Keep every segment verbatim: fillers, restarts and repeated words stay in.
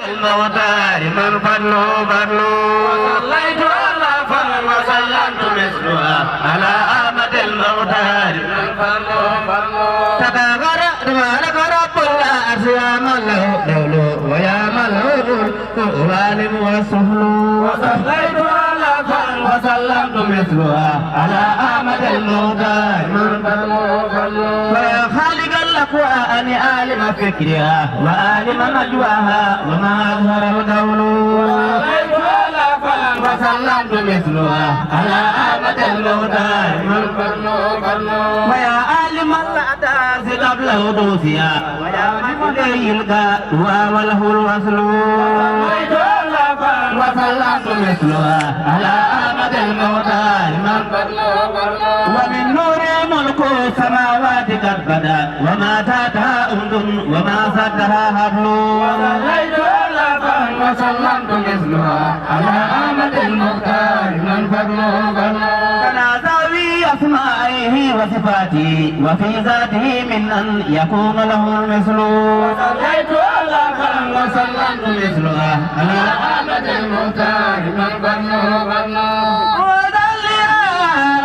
المختار من فضله فضله. وصليت على فضل وسلمت مثلها على أحمد المختار من فضله فضله. تبارك تبارك رب العرش يا من له القول ويا من له الملك العالم والسفل. وصليت على فضل وسلمت مثلها على أحمد المختار من فضله فضله. ويا خالق الأكوان عالم فكرها وعالم نجواها وما أظهر القول. وصليت على فلان وسلمت مثلها على أحمد المختار من فضله فضله. ويا عالم الأحداث قبل حدوثها ويا من إليه القدوة وله الوصل. وصليت على فلان وسلمت مثلها على أحمد المختار من فضله فضله. ومن نور ملك السماوات قد بدا وما تحتها أمد وما سدها حبل. وصليت على فضل وسلمت مثلها على أحمد المختار من فضله فضله. تنازع في أسمائه وصفاته وفي ذاته من أن يكون له المثل. وصليت على فضل وسلمت مثلها على أحمد المختار من فضله فضله. وصل يا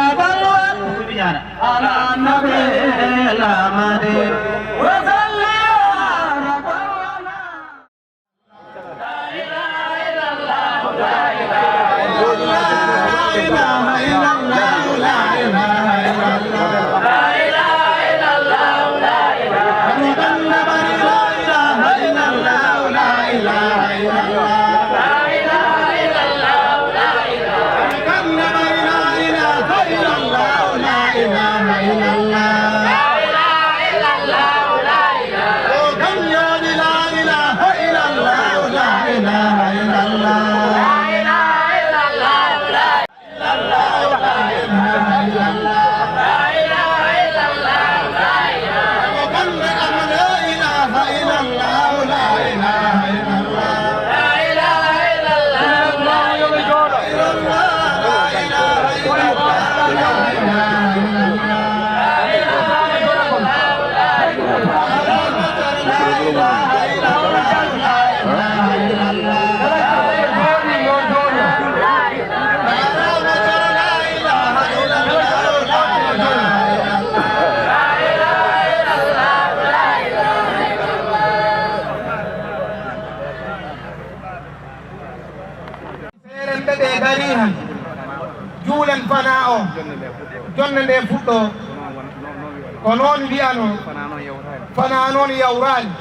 رب العالمين على النبي الأحمد. وصل يا رب العالمين. لا إله إلا الله، لا إله إلا الله، لا إله إلا الله. لا إله إلا الله، لا إله إلا الله. لا إله إلا الله، لا إله إلا الله. لا إله إلا الله، لا إله إلا الله. Seerenɓe ɓe garihi, juulen fana o, jonne nde fuɗɗo. Ko noon wiyano. Fana noon yawraani.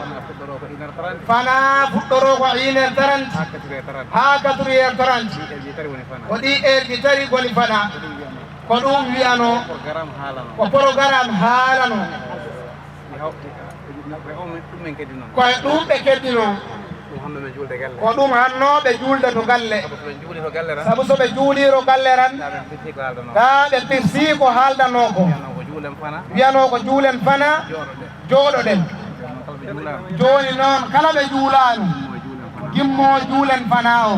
Fana fuɗɗoroo ko une heure trente haa quatre heures trente. Ko ɗi heure ji tati woni fana. Ko ɗum wiyano. Ko programme haalano. Ko e ɗum ɓe keddinoo. Ko ɗum hannoo ɓe juulde to galle. Sabu so ɓe juulii to galle tan, taa ɓe pirtii ko haaldanoo ko. Wiyanoo ko juulen fana, jooɗoɗen. Jooni noon, kala ɓe juulaani, gimmoo juulen fana o.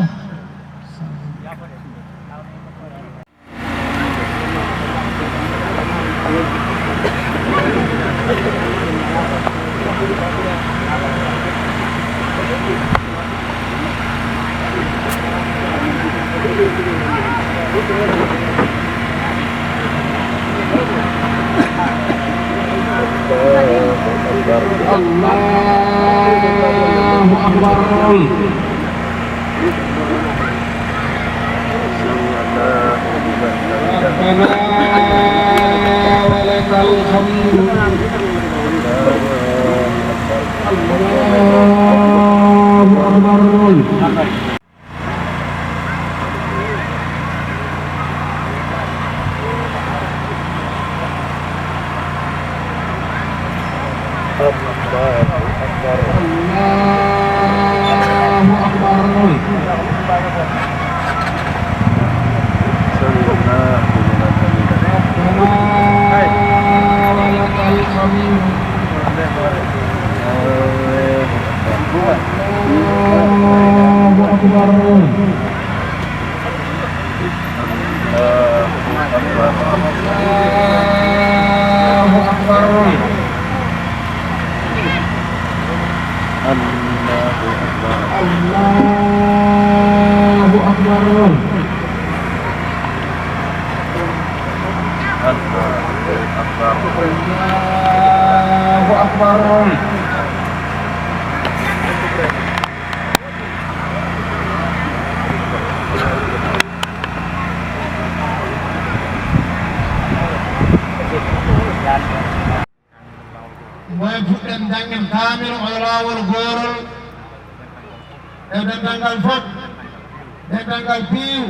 الله أكبر. ربنا ولك الحمد. الله أكبر. الله أكبر. الله أكبر. سمع الله لمن حمده. ربنا ولك الحمد. الله أكبر. الله أكبر. الله أكبر. الله أكبر. الله أكبر. الله أكبر. Mboyen puɗɗen janngen kaamil o laawol goorol e denndangal fof, denndangal piiw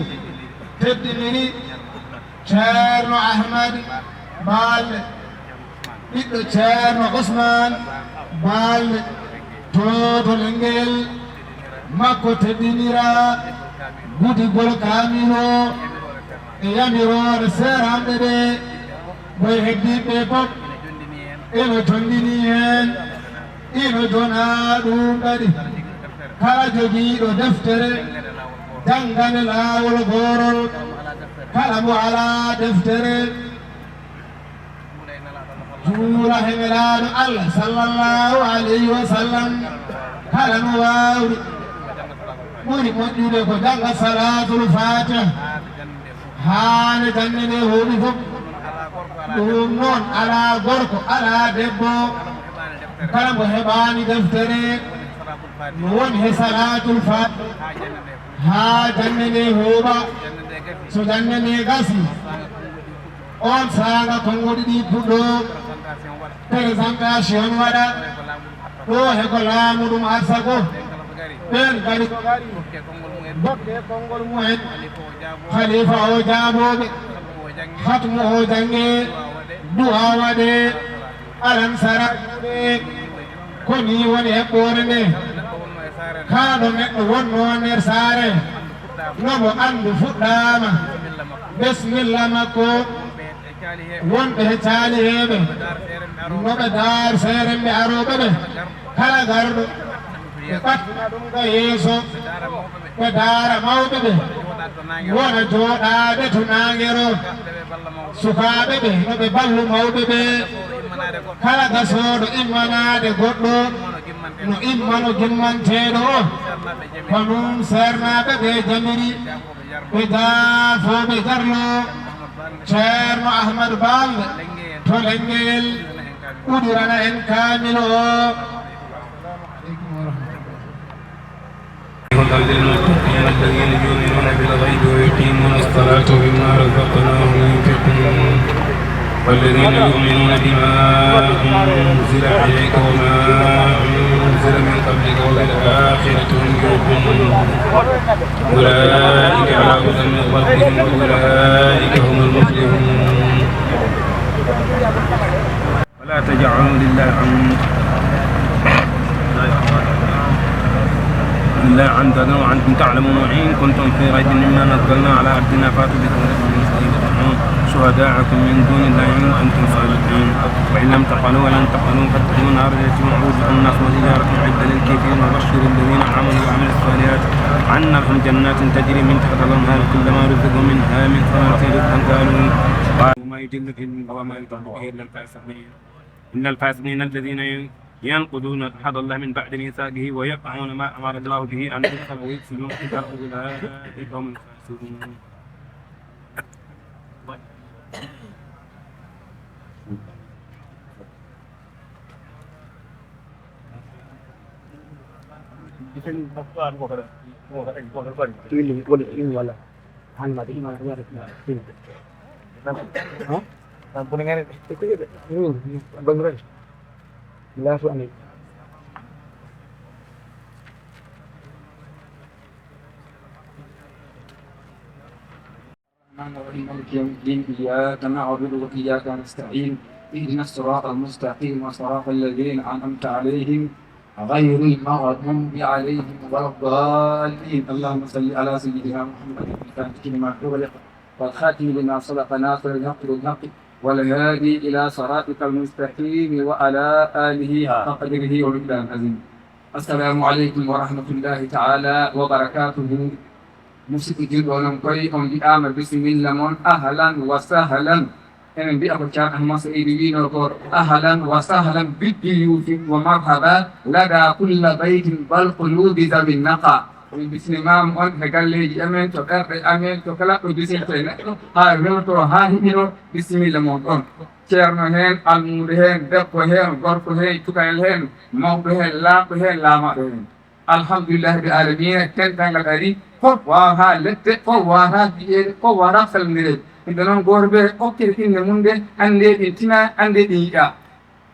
teddiniri Ceerno Ahmad Baalle, ɓiɗɗo Ceerno Usmaan Baalle, to to Lengel makko teddinira gudigol kaamil o e yamiroore seeranɓe ɓe. Mboy heddiiɓe fof ina jonndini heen, ina jonaa ɗum kadi. Kala jogiiɗo deftere, janngane laawol goorol. Kala mo alaa deftere, juula he Nelaaɗo Allah sallallahu alayhi wa sallam. Kala no waawri, ɓuri moƴƴude ko jannga Salaatul Faatiha. Haa ne jannde nde hooɓi fof. Ɗum noon, alaa gorko, alaa debbo, kala mo heɓaani deftere, no woni he Salaatul Faatiha, haa jannde nde hooɓa. So jannde nde gasi, oon saanga konnguɗi ɗi puɗɗoo, présentation waɗa. Ɗo he ko laamu ɗum arsa ko. Ɓeen kadi ko ngari, dokke konngol mumen. Khalifa o jaabooɓe. Khatmu o jannge. Du'a waɗe. Alansara juuɗe. Ko ni woni eɓɓoore nde. Kala ɗo neɗɗo wonnoo nder saare, no mo anndu fuɗɗaama. Bismilla makko. Wonɓe he caaliheeɓe, no ɓe daar seeremɓe arooɓe ɓe. Kala garɗo, ɓe ɓattina ɗum ka yeeso, ɓe daara mawɓe ɓe, wona jooɗaade to naange ro. Sukaaɓe ɓe, no ɓe ballu mawɓe ɓe. Kala gasooɗo immanaade goɗɗo, no immano gimmanteeɗo o. Ko ɗum seernaaɓe ɓe jamiri. Ɓe jaafo, ɓe jarlo. Ceerno Ahmadu Baalle to Lenngel udirana en kaamil o. الذين يؤمنون بالغيب ويقيمون الصلاة ومما رزقناهم ينفقون. والذين يؤمنون بما أنزل إليك وما أنزل من قبلك وبالآخرة هم يوقنون. أولئك على هدى من ربهم وأولئك هم المفلحون. ولا تجعلوا لله عن، لله أندادا وأنتم تعلمون. وإن كنتم في ريب مما نزلنا على عبدنا فأتوا بسورة من مثله وادعوا شهداءكم من دون الله إن كنتم صادقين. وإن لم تفعلوا ولن تفعلوا فاتقوا النار التي وقودها الناس والحجارة أعدت للكافرين وبشر الذين آمنوا وعملوا الصالحات أن لهم جنات تجري من تحتها الأنهار كلما رزقوا منها من ثمرة رزقا قالوا، قالوا ما يضل به إلا، وما يضل به إلا الفاسقين. إن الفاسقين الذين ينقضون عهد الله من بعد ميثاقه ويقطعون ما أمر الله به أن يوصل ويفسدون في الأرض أولئك هم الفاسقون. الرحمن الرحيم. مالك يوم الدين. إياك نعبد وإياك نستعين. اهدنا الصراط المستقيم، صراط الذين أنعمت عليهم، غير المغضوب عليهم ولا الضالين. اللهم صل على سيدنا محمد الفاتح لما أغلق والخاتم لما سبق ناصر الحق بالحق والهادي إلى صراطك المستقيم وعلى آله حق قدره ومقداره العظيم. السلام عليكم ورحمة الله تعالى وبركاته. Musidɓe julɓe, onon koye on mbiɗaama bisimilla mon, ahlan wa sahlan. Enen mbiya ko Ceerno Ahmad Sa'idu wiino ko, "Ahlan wa sahlan bidduyufi wa marhaba lada kulla baytin bal qulubi zawi naqa." Min bismimaama on he galleeji amen, to ɓerɗe amen, to kala ɗo bisimta e neɗɗo, haa welto, haa heɓino, bisimilla mon ɗon. Ceerno heen, almuudo heen, debbo heen, gorko heen, cukayel heen, mawɗo heen, laamɗo heen, laamaaɗo heen. Alhamdulillahi rabbil aalamiina, tentangal ari, fof waawataa lepte, fof waawataa jiyeede, fof waawataa salmondireede. Yimɓe noon gooto ɓe okkiri innde mum nde, anndee ɗin tinaa, anndee ɗin yiyaa.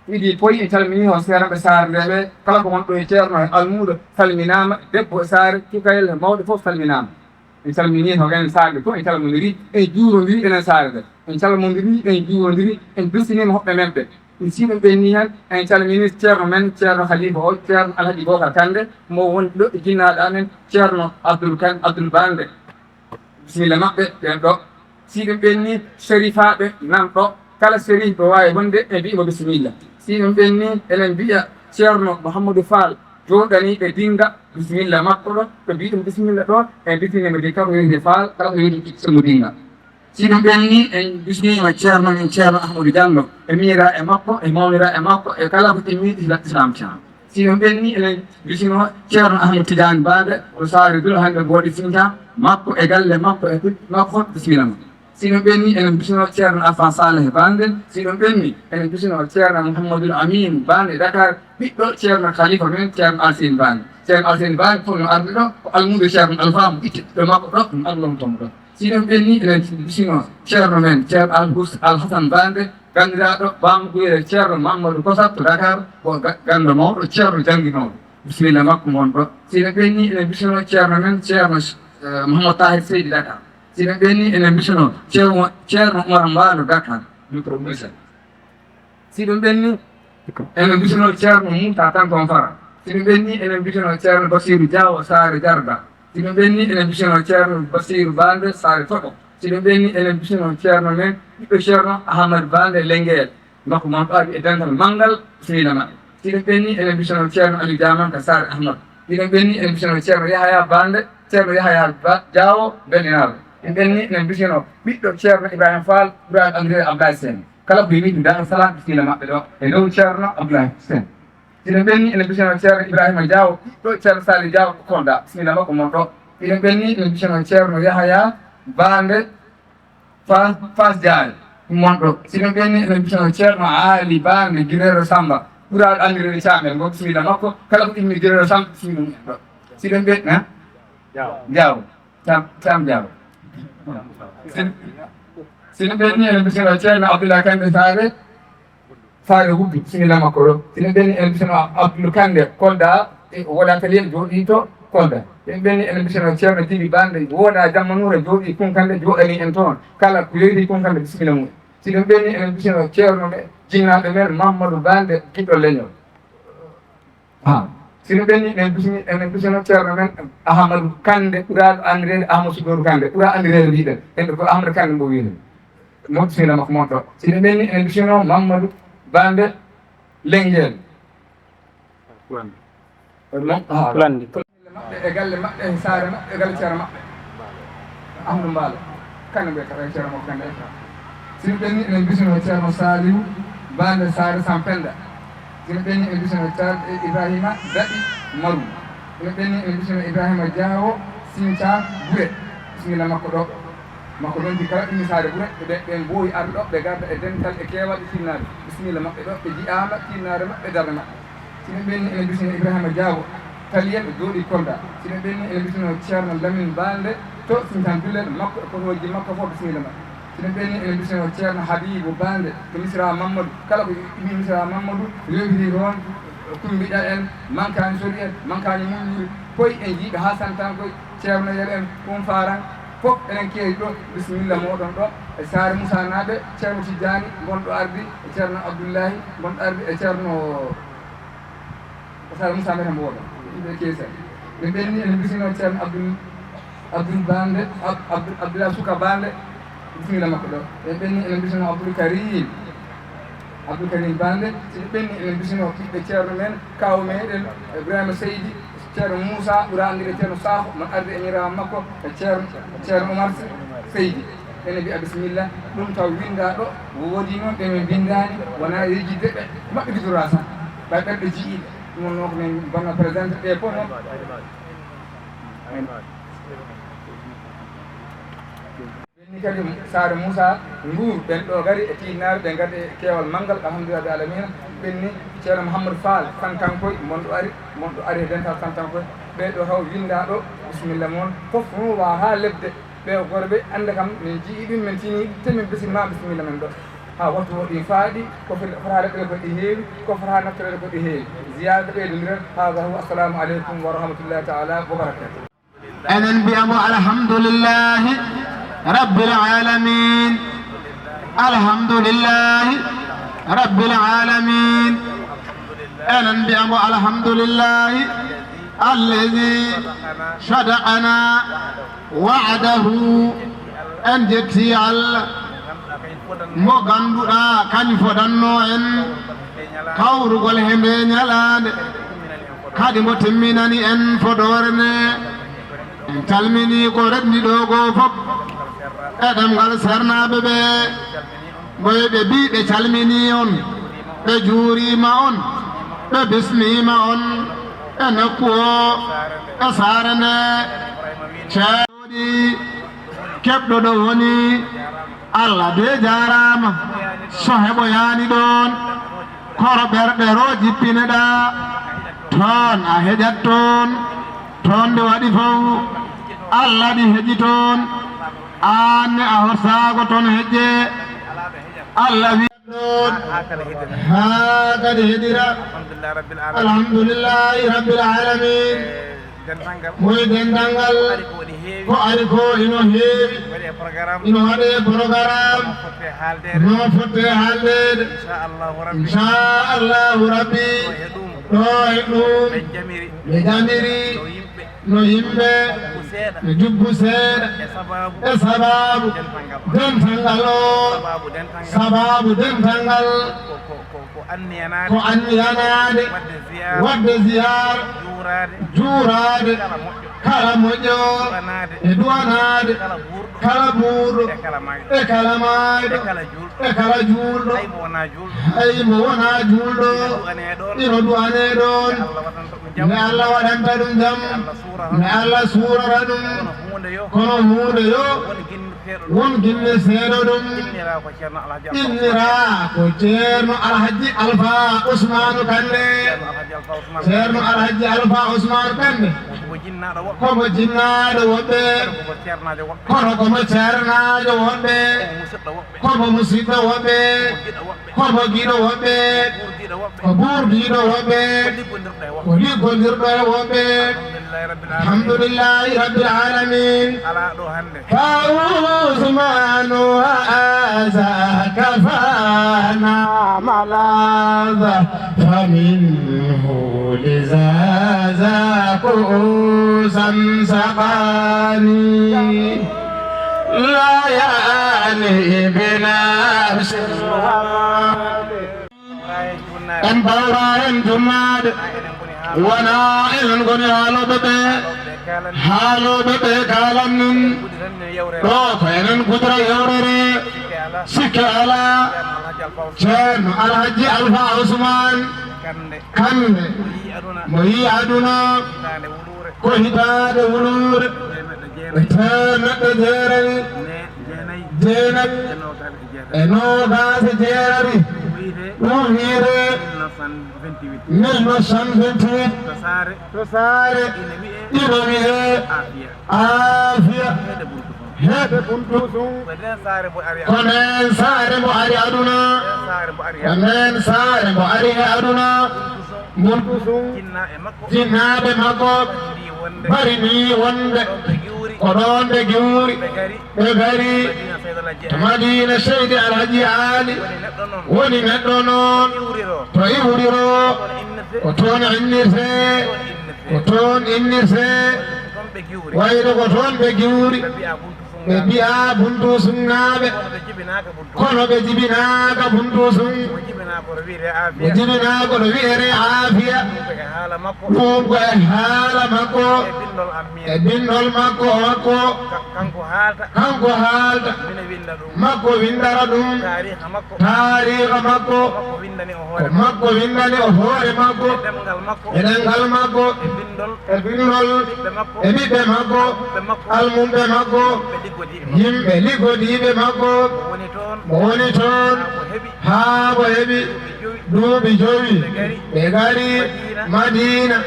Idii poy, en calminii o seeranɓe Saare nde ɓe, kala ko wonɗo e ceerno e almuudo salminaama, debbo e Saare, cukayel e mawɗo fof salminaama. En calminii hogayen Saare nde fof, en calmondiri, en juurondiri enen Saare nde. En calmondiri, en juurondiri, en dusiniima hoɓɓe men ɓe. En sii ɗum ɓenni heen, en calminii ceerno men, ceerno Halifa o, ceerno Alhaji Bokar Kande, mo woni ɗo e jinnaaɗo amen, ceerno Abdoul Kane, Abdoul Bande. Bisimilla maɓɓe ɓen ɗo. Sii ɗum ɓenni, serifaaɓe nan ɗo. Kala serif ɗo waawi wonde, en mbiyi mo bisimilla. Sii ɗum ɓenni, eɗen mbiya ceerno Mouhamadou Fall, jooɗaniiɓe Dinga, bisimilla makko ɗo. Ɓe mbiyi ɗum bisimilla ɗo, en bisminiima Dinga, ko wiyetee Fall, kala ko wiyetee mo Dinga. Si ɗum ɓenni, en bismiima ceerno men, ceerno Ahmadu Jallo, e miira e makko, e mawnira e makko, e kala ko timmi Isla-, Islam Thiam. Si ɗum ɓenni, enen bismino ceerno Ahmadu Tidiane Bade, ko Saare Dul hannde mboɗi Sinta, makko e galle makko e ɓiɓɓe makko fof, bisimilla ma. Si ɗum ɓenni, enen bismino ceerno Alpha Saleh Bande, si ɗum ɓenni, enen bismino ceerno Mouhamadul Amin Bande Dakar, ɓiɗɗo ceerno Khalifa men, ceerno Alsine Bande. Ceerno Alsine Bande fof no arde ɗo, ko almuudo ceerno Alpha mo itte ɗo makko ɗo, ɗum arde ɗo mo tomo ɗo. Si ɗum ɓenni, eɗen bismino ceerno men, ceerno Al Hus-, Al Hasan Bande, ganndiraaɗo Bambuure ceerno Mamadou Kosa to Dakar, ko ga-, ganndo mawɗo, ceerno jannginooɗo. Bisimilla makko ngon ɗo. Si ɗum ɓenni, eɗen bismino ceerno men, ceerno, eh, Mouhamadou Tahir Seydi Dakar. Si ɗum ɓenni, eɗen bismino ceerno, ceerno Oumar Mbaalo Dakar, micro Bruxelles. Si ɗum ɓenni, enen mbitano ceerno Moussa Tanton Fara. Si ɗum ɓenni, enen mbitano ceerno Bassirou Diaw Saare Jarda. Si ɗum ɓenni, enen mbitano ceerno Bassirou Bande Saare Toɓo. Si ɗum ɓenni, enen mbitano ceerno men, ɓiɗɗo ceerno Ahamadu Bande Lenngel. Makko mon ɗo ari e dental manngal, bisimilla maɓɓe. Si ɗum ɓenni, enen mbitano ceerno Aliou Diamanka Saare Ahmadu. Si ɗum ɓenni, enen mbitano ceerno Yahaya Bande, ceerno Yahaya Ba-, Diawo Bendinaaɓe. Ɗum ɓenni, enen mbitano ɓiɗɗo ceerno Ibrahima Fall, ɓuraaɗo anndireede Abdoulaye Sène. Kala ko yowiti Daaru Salaam, bisimilla maɓɓe ɗo, e dow ceerno Abdoulaye Sène. Hiɗen ɓenni, ene mbiyeteno ceerno Ibrahima Diaw, ɗo ceerno Saliou Diaw, Kolda. Bisimilla makko mon ɗo. Hiɗen ɓenni, ene mbiyeteno ceerno Yahaya Bande Fa-, Fas Diagne, mon ɗo. Hiɗen ɓenni, ene mbiyeteno ceerno Ali Bande, Girero Samba, ɓuraaɗo anndireede Caamel. Ngo bisimilla makko, kala ko immi Girero Samba, bisimilla mum ɗo. Hiɗen ɓe-, eh? Diaw. Diaw. Cam, Cam Diaw. Si, si no ɓenni, ene mbiyeteno ceerno Abdoulaye Kande Saare, Saare Wuddu, bisimilla makko ɗo. Si no ɓenni, ene mbiyeteno Abdoul Kande, Kolda, e wona kadi en jooɗii to Kolda. En ɓenni, ene mbiyeteno ceerno Dili Bande, wona Jamma Nuura, jooɗii Kunkande, jooɗanii en toon. Kala ko yowitii Kunkande, bisimilla mum. Si ɗum ɓenni, ene mbiyeteno ceerno men, jinnaaɗo men, Mamadou Bande, giɗo leñol. Ha. Si no ɓenni, enen bismi-, enen bismino ceerno men Ahamadou Kande, ɓuraaɗo anndireede Ahamadou Sugooru Kande, ɓura anndireede mbiɗen. En ko Ahamadou Kande mbo wiyeten. Mo bisimilla makko mon ɗo. Si no ɓenni, enen bismino Mamadou Bande Lenngel. Mon, ha. Landi. Maɓɓe e galle maɓɓe, e saare maɓɓe, e galle ceerno maɓɓe. Amadou Mbaalo, kamɓe mbiyata ɓen ceerno makko kamɓe. Si no ɓenni, enen mbisano ceerno Saliou Bande Saare Sampenda. Si no ɓenni, enen mbisano ceerno Ibrahima Daɗi Maru. Si no ɓenni, enen mbisano Ibrahima Diawo Sinca Gure. Bisimilla makko ɗo. Makko ɗon di kala ɗummi Saare Gure, ɓe, ɓe mboowi arde ɗo, ɓe garda e dental e keewal e tiiɗnaare. Bisimilla maɓɓe ɗo, ɓe ji'aama tiiɗnaare maɓɓe, darnde maɓɓe. Si ɓe ɓenni, ene mbisino Ibrahima Diawo, Taliyel, jooɗii Kolda. Si ɓe ɓenni, ene mbisino ceerno Lamine Bande to Sintan Dullel, makko e potooji makko fof, bisimilla maɓɓe. Si ɓe ɓenni, ene mbisino ceerno Habibou Bande to Misra Mamadou. Kala ko iwi Misra Mamadou, yowiti toon, Kumbiɗa en, Mankani Sori en, Mankani Muññuri, koy en jiiɓe haa Santan koy, ceerno Yel en, Kumfaran, fof enen keewi ɗo, bisimilla mooɗon ɗo. E Saare Moussa naaɓe, ceerno Tijjani, ngonɗo ardi, e ceerno Abdoullahi, ngonɗo ardi, e ceerno Sara Moussa Meta Mboɗo, yimɓe Keesel. Ɓe ɓenni ene mbisino ceerno Abdoul, Abdoul Bande, Ab-, Abdoul, Abdoulaye Suka Bande, bisimilla makko ɗo. Ɓe ɓenni ene mbisino Abdoul Karim, Abdoul Karim Bande. Si ɓe ɓenni ene mbisino ɓiɓɓe ceerno men, kaaw meɗen, Ibrahima Seydi, ceerno Moussa, ɓura anndireede ceerno Sakho, mo ardi e ñiirawma makko, e ceerno, ceerno Oumar Seydi. Ene mbiya bisimilla, ɗum taw winndaa ɗo, woodi noon ɓe min mbinndaani, wonaa yejjitde ɓe, maɓɓe gidora tan, ɓay ɓerɗe jiyiiɓe. Ɗum wonnoo ko min mbonna présenté ɓe fof noon. Ɓenni kadi Saare Muusa Nguur, ɓen ɗo gari e tiiɗnaare, ɓe ngari e keewal manngal, alhamdulillahi rabbil aalamiina. Ɓenni Ceerno Mouhamadou Fall Santankoy, mon ɗo ari, mon ɗo ari e dental Santankoy. Ɓee ɗo taw winndaa ɗo, bisimilla mon, fof noon waa haa lebde. Ɓe gorɓe, annda kam, min ji'i ɗum, min tini, te min bisimma bisimilla men ɗo. Haa wattu o ɗi faaɗi, ko foti, fota rewɓe ko ɗi heewi, ko fota naftorede ko ɗi heewi. Ziyaara ɓeydondiral, haaza huwa. Assalamu aleykum wa rahmatullahi taala wa barakatuh. Enen mbiya mo alhamdulillahi rabbil alamin. Alhamdulillahi rabbil alamin. Enen mbiya mo alhamdulillahi allazi sadaqana wa'dahu. En jetti Allah mo ganduɗa kañ fodanno en kawrugol he nde ñalaande, kadi mo timminani en fodoore nde. En calmini ko renndi ɗo goo fof e ɗemngal seernaaɓe ɓe, mboy ɓe mbi ɓe calmini on, ɓe juurima on, ɓe bismima on e nokku o, e saare nde. Ceerno keɓɗo ɗo woni, Allah de jaaraama, so heɓoyaani ɗoon, koro ɓerɗe ro jippineɗaa, toon a heƴat toon, toon nde waɗi fof, Allah ɗi heƴi toon, aan ne a horsaako toon heƴde, Allah wi ɗoon, haa kadi heɗira, alhamdulillahi rabbil alamin. Moy dental ngal? Ko ari ko ino heewi. Ino waɗe programme. No fotte haaldeede. Inchallahu rabbi. Ɗo e ɗum. Ɓe jamiri. No yimɓe. No jubbu seeɗa. E sababu. Dental ngal o. Sababu dental ngal. Ko anniyanaade. Waɗde ziyaar. Juuraade. Kala moƴƴo. E duwanaade. Kala buurɗo. E kala mayɗo. E kala juulɗo. Hay mo wonaa juulɗo. Ino duwanee ɗoon. Nde Allah waɗanta ɗum jam. Nde Allah suurora ɗum. Kono huunde yo. Won ginni seeɗo ɗum. Innira ko Ceerno Alhaji Alfa Usmaanu Kande. Ceerno Alhaji Alfa Usmaanu Kande. Ko mo jinnaaɗo woɓɓe. Kono ko mo ceernaajo woɓɓe. Ko mo musidɗo woɓɓe. Ko mo giɗo woɓɓe. Ko buurdiiɗo woɓɓe. Ko liggondirɗo e woɓɓe. Alhamdulillahi rabbil alamin. Fa Usmanu haza kafana malaza, fa minhu lizaza ku'usan saqani. La yani binafsi. En mbawra heen junnaade. Wona enen ngoni haalooɓe ɓe. Haalooɓe ɓe kaalan min. Ɗo ko enen gudra yewtere. Sikke alaa. Ceerno Alhaji Alfa Usmaan Kande. Mo yii aduna. Ko hitaande wuluure. Ko teemeɗɗe jeerani. Jeenayi. E noogaas e jeetati. Ɗum wiyetee mille neuf cent vingt-huit. To Saare. Ina wiyee Aafiya. Heede Buntu. Ko ndeen Saare mbo ari aduna. Ko ndeen Saare mbo ari e aduna. Buntu. Jinnaaɓe makko. Bari nii wonde. Ko ɗoon ɓe giwri. Ɓe ngari to Madiina Seydi Alhaji Aali. Woni neɗɗo noon. To iwriro. Ko toon innirtee. Ko toon innirtee. Wayde ko toon ɓe giwri. Ɓe mbiya Buntuusunnaaɓe, kono ɓe jibinaaka Buntuusun. Ɓe jibinaa ko no wiyetee Aafiya. Ɗum ko e haala makko, e binndol makko, makko. Kanko haalta, makko winndara ɗum. Taariika makko, ko makko winndani o hoore makko, e ɗemngal makko, e binndol, e ɓiɓɓe makko, almumɓe makko, yimɓe liggodiiɓe makko. Mo woni toon haa ko heɓi duuɓi jowi, ɓe ngari Madiina.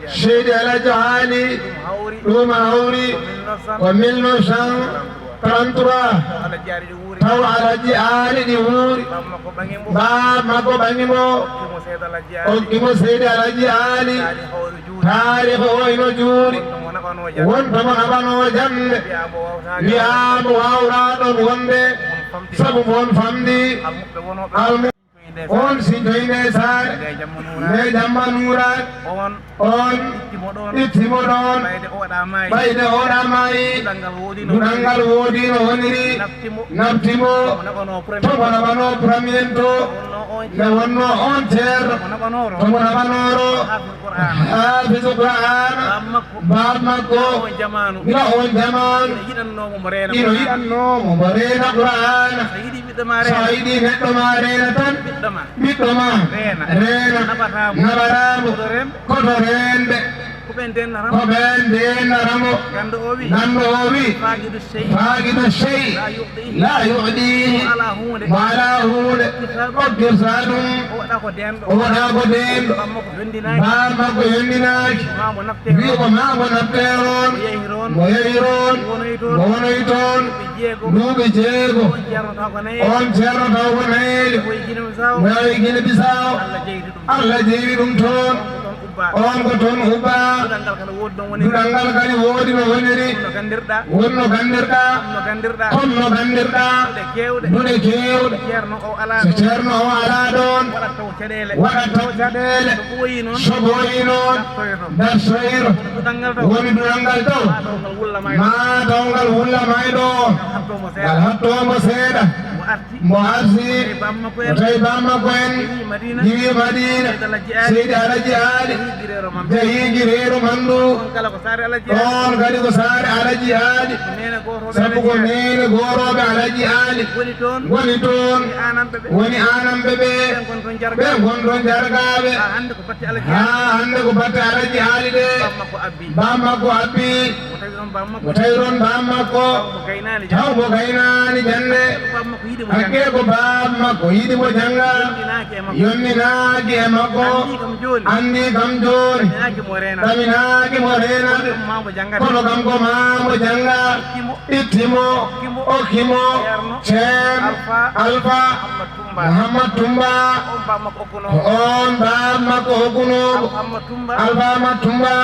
Seydi Alhaji Aali, ɗum hawri ko mille neuf cent trente-trois, taw Alhaji Aali ɗi wuuri. Baaba makko ɓaŋi mo, okki mo Seydi Alhaji Aali. Taariika o ino juuri, wonto mo naɓanoo jannde, wiyaa mo waawraa ɗoon wonde, sabu mo on famɗi. Almu- On sintoyi nde saare, nde jamma nuuraani. On itti mo ɗoon, ɓayde oɗa maayi. Duɗal ngal woodi no woniri. Nafti mo, tomo naɓanoo premier to. Nde wonnoo on ceerno, tomo naɓanooro. Haafisu Qur'aana. Baaba makko, gila oon jamaanu, ino yiɗannoo mo mbo reena Qur'aana. So a yiɗii neɗɗo ma reena tan, ɓiɗɗo ma reena, naɓataa mo. Koto reenɓe, ko ɓeen ndennata mo. Ganndo o wi, faaqidu shey laa yu'ɗiihi, mo alaa huunde oktirta ɗum. O waɗa ko deenɗo. Baaba makko yondinaaki. Wi ko maa mo nafte oon, mo yehi roon, mo wonoyi toon duuɓi jeego. On ceerno taw ko nayeejo, mo yehi Gine Bisaawo. Allah jeyri ɗum toon. On ko toon ubbaa. Duɗal ngal kadi woodi no woniri. Won no ganndirɗaa. Comme no ganndirɗaa. Duɗe keewɗe. So ceerno o alaa ɗoon, waɗat taw caɗeele. So ɓooyii noon, dartoyto. Woni duɗal ngal taw. Maa taw ngal wullamay ɗo. Ngal hattoo mo seeɗa. Mo arti, o tawi baaba makko en, ƴiwi Madiina. Seydi Alhaji Aali, jahii Gireero Manndu. Ɗoon kadi ko saare Alhaji Aali. Sabu ko neene goorooɓe Alhaji Aali ngoni toon. Woni aananɓe ɓe. Ɓe ngon toon jargaaɓe. Haa hannde ko batte Alhaji Aali ɗe. Baaba makko abbi. Mo tawi ɗoon baaba makko. Taw mo gaynaani jannde. Hakke ko baaba makko yiɗi mo jannga. Yonndinaaki e makko. Anndii kam jooni. Ɗaminaaki mo reena. Kono kam ko maa mo jannga. Itti mo, okki mo ceerno Alfa Muhammad Tumba. Ko oon baaba makko okkunoo mo. Alfa Muhammad Tumba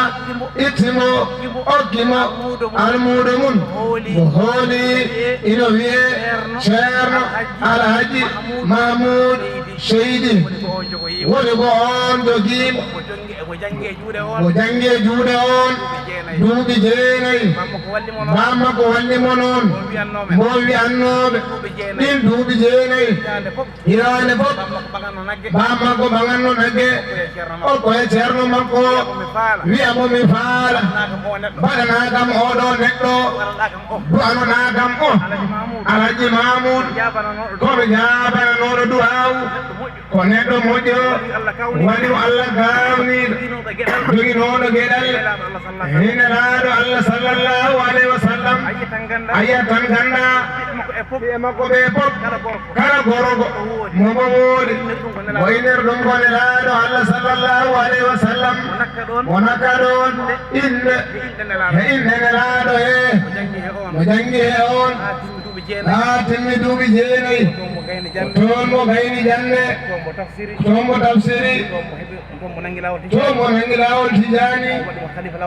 itti mo, okki mo almuudo mum. Mo hooli, ino wiyee ceerno Alhaji Mahmuud Seydi. Woni ko oon jogii mo. Mo janngi e juuɗe oon duuɓi jeenayi. Baaba makko walli mo noon. Mo wiyannoo ɓe ɗiin duuɓi jeenayi. Hitaande fof, baaba makko ɓaŋatno nagge, okkoya ceerno makko, wiya mo mi faala, mbaɗanaa kam oo ɗoo neɗɗo, du'anonaa kam o. Alhaji Mamoud, ko mi jaabananooɗo du'aawu, ko neɗɗo moƴƴo, waliyu Allah kaawniiɗo, joginooɗo geɗal. He Nelaaɗo Allah sallallahu alayhi wa sallam, a yiyat tan ganndaa ɓiɓɓe makko ɓe fof, kala gorko mo mo woodi, o innir ɗum ko Nelaaɗo Allah sallallahu alayhi wa sallam, mo nakka ɗoon innde, he innde Nelaaɗo he, mo janngi he oon, haa timmi duuɓi jeenayi, Toon mo gayni jannde. Toon mo tafsiri. Toon mo tafsiri. Toon mo heɓi, toon mo nangi laawol Tijaani. Toon mo nangi laawol Tijaani.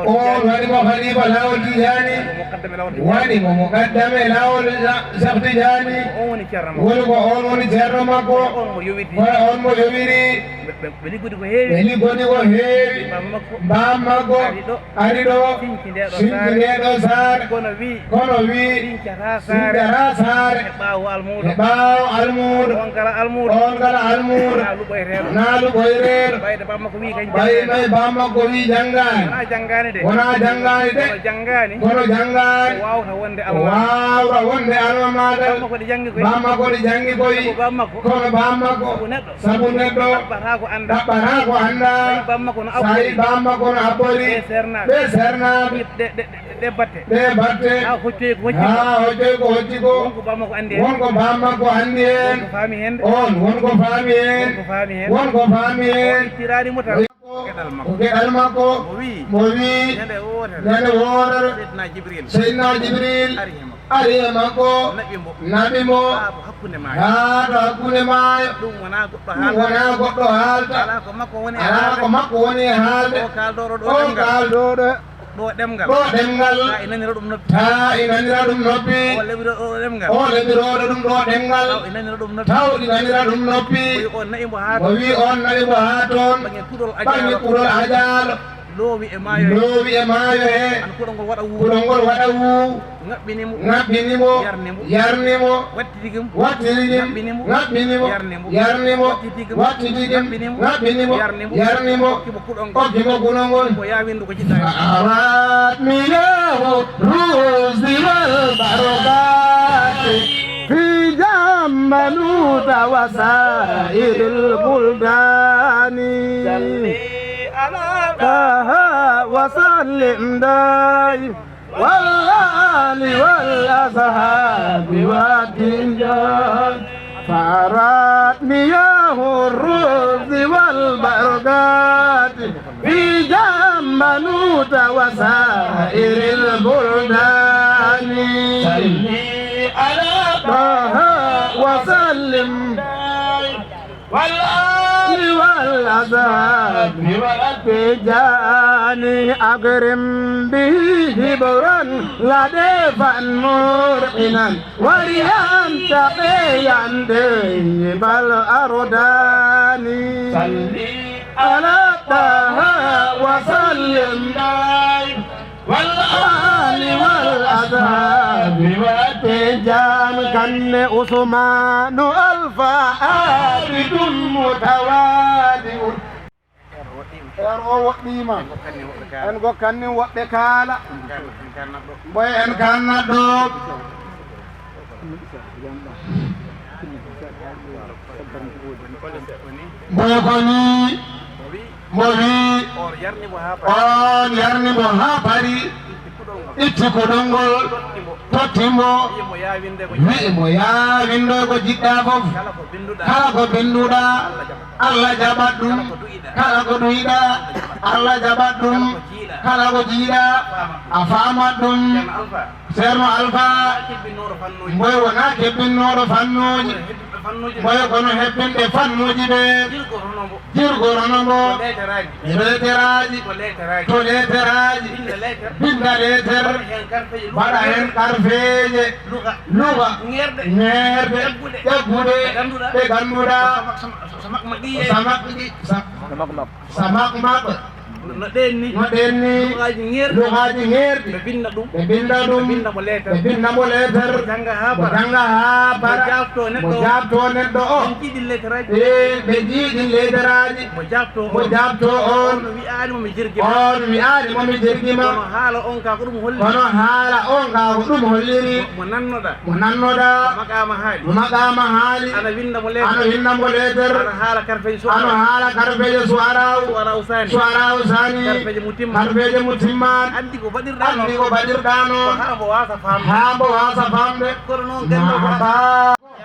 Toon waɗi mo khalifa laawol Tijaani. On waɗi mo khalifa laawol Tijaani. Waɗi mo muqaddam e laawol Tijaani. Waɗi mo muqaddam e laawol Cheikh Tijaani. On woni ceerno makko. Woni ko on woni ceerno makko. Kono on mo yowiti. Kono on mo yowiri. Ɓe, ɓe, ɓe liggodi ko heewi. Ɓe liggodi ko heewi. Baaba makko. Baaba makko. Ari ɗo. Ari ɗo. Sinci nde ɗo saare. Sinci nde ɗo saare. Kono wi. Kono wi. Sincata saare. Sincata saare. E ɓaawo almuudo. E ɓaawo almuudo. On kala almuudo. On kala almuudo. Wonaa luɓoyreeɗo. Wonaa luɓoyreeɗo. Ɓayde baaba makko wi kañ. Ɓay, janngaani. Ɓay baaba makko wi janngaani. Wonaa janngaani de. Wonaa janngaani de. Kono janngaani. Kono janngaani. O waawta wonde almaami. O waawta wonde almaami. Baaba makko ɗi janngi koy. Baaba makko ɗi janngi koy. Sabu baaba makko. Kono baaba makko. Sabu neɗɗo. Sabu neɗɗo. Ɗaɓɓata ko anndaa. Ɗaɓɓata ko anndaa. Tawi baaba makko no abbori. Tawi baaba makko no abbori. Ɓe seernaaɓe. Ɓe seernaaɓe. Ɗe, ɗe, ɗe, ɗe batte. Ɗe batte. Haa hoccoyi ko hocci ko. Haa hoccoyi ko hocci ko. Won ko baaba makko anndi heen. Won ko baaba makko anndi heen. Won ko faami heen de. On, won ko faami heen. Won ko faami heen. Won ko faami heen. O ittiraani mo tan. Ko geɗal makko. Ko geɗal makko. Mo wii. Mo wii. Ñande wootere. Ñande wootere. Seydina Jibril. Seydina Jibril. Ari he makko. Ari he makko. Naɓi mo. Naɓi mo. Haa to hakkunde maayo. Haa to hakkunde maayo. Ɗum wonaa goɗɗo haalta. Ɗum wonaa goɗɗo haalta. Alaa ko makko woni e haalde. Alaa ko makko woni e haalde. O kaaldooɗo ɗo ɗemngal. O kaaldooɗo. Ɗo ɗemngal. Ɗo ɗemngal. Taa i nanira ɗum noppi. Taa i nanira ɗum noppi. O lebiro ɗo ɗemngal. O lebirooɗo ɗum ɗo ɗemngal. Taw i nanira ɗum noppi. Taw i nanira ɗum noppi. O wi on naɓi mo haa toon. O wi on naɓi mo haa toon. Baŋnge kuɗol Ajaalo. Baŋnge kuɗol Ajaalo. Loowi e maayo he. Loowi e maayo he. An kuɗol ngol waɗa wuu. Kuɗol ngol waɗa wuu. Ŋaɓɓini mo. Ŋaɓɓini mo. Yarni mo. Yarni mo. Wattitigi mo. Wattitigi mo. Ŋaɓɓini mo. Ŋaɓɓini mo. Yarni mo. Yarni mo. Wattitigi mo. Wattitigi mo. Ŋaɓɓini mo. Ŋaɓɓini mo. Yarni mo. Yarni mo. Okki mo kuɗol ngol. Okki mo kuɗol ngol. Ko yaa winndu ko jiɗɗaa. فأراد مياه الرز والبركات في جمنوت وسائر البلدان. صل على طه وسلم دائم والآل والأصحاب والتنجان. فأراد مياه الرز والبركات في جمنوت وسائر البلدان. صل على طه وسلم والآل والأصحاب والتجان. أكرم به جبرا لطيفا مرقنا وريا تقيا طيب الأردان. صل على طه وسلم دائم والآل والأصحاب والتجان. Kanne Usmaanu Alfa abidun mutawadi'un. Heer o woɗɗiima. En ngokkanni woɓɓe kaala. Mboy en kaannat ɗo. Mboy ko nii. Mo wii, on yarni mo haa paari, itti kuɗol ngol, totti mo, wi'i mo, yaa winndoy ko jiɗɗaa fof. Kala ko binnduɗaa, Allah jaɓat ɗum. Kala ko duwiɗaa, Allah jaɓat ɗum. Kala ko jiiɗaa, a faamat ɗum. Ceerno Alfa, mboy wonaa kebbinnooɗo fannuuji, mboy kono hebbinde fannuuji ɓe, jirgorono mbo e leeteraaji, to leeteraaji, binda leeter, mbaɗa heen karfeeje, luga, ŋeerde, ƴaggude, ɗe ngannduɗaa, ko samak, samak, samak, Samak maɓɓe. No ɗeen ni. No ɗeen ni. Lugaaji ŋeerɗi. Lugaaji ŋeerɗi. Ɓe binda ɗum. Ɓe binda ɗum. Ɓe binda mo leeter. Ɓe binda mo leeter. Mo jannga haa bara. Mo jannga haa bara. Mo jaabtoo neɗɗo o. Mo jaabtoo neɗɗo o. Ɓe njii ɗin leeteraaji. Ee, ɓe njii ɗin leeteraaji. Mo jaabtoo on. Mo jaabtoo on. On wi'aani mo mi jirgi ma. On wi'aani mo mi jirgi ma. Kono haala on ka ko ɗum holli. Kono haala on ka ko ɗum holliri. Mo, mo nannoɗaa. Mo nannoɗaa. Mo maqaama haali. Mo maqaama haali. Ana winda mo leeter. Ana winda mo leeter. Ana haala karfeeje suwara. Ana haala karfeeje suwara. Suwara usani. Suwara usani. Karfeeje mutimma. Karfeeje mutimma. Anndi ko baɗirɗaa no. Anndi ko baɗirɗaa no. Ko haa mbo waasa faamde. Haa mbo waasa faamde. Kono noon ganndo ko.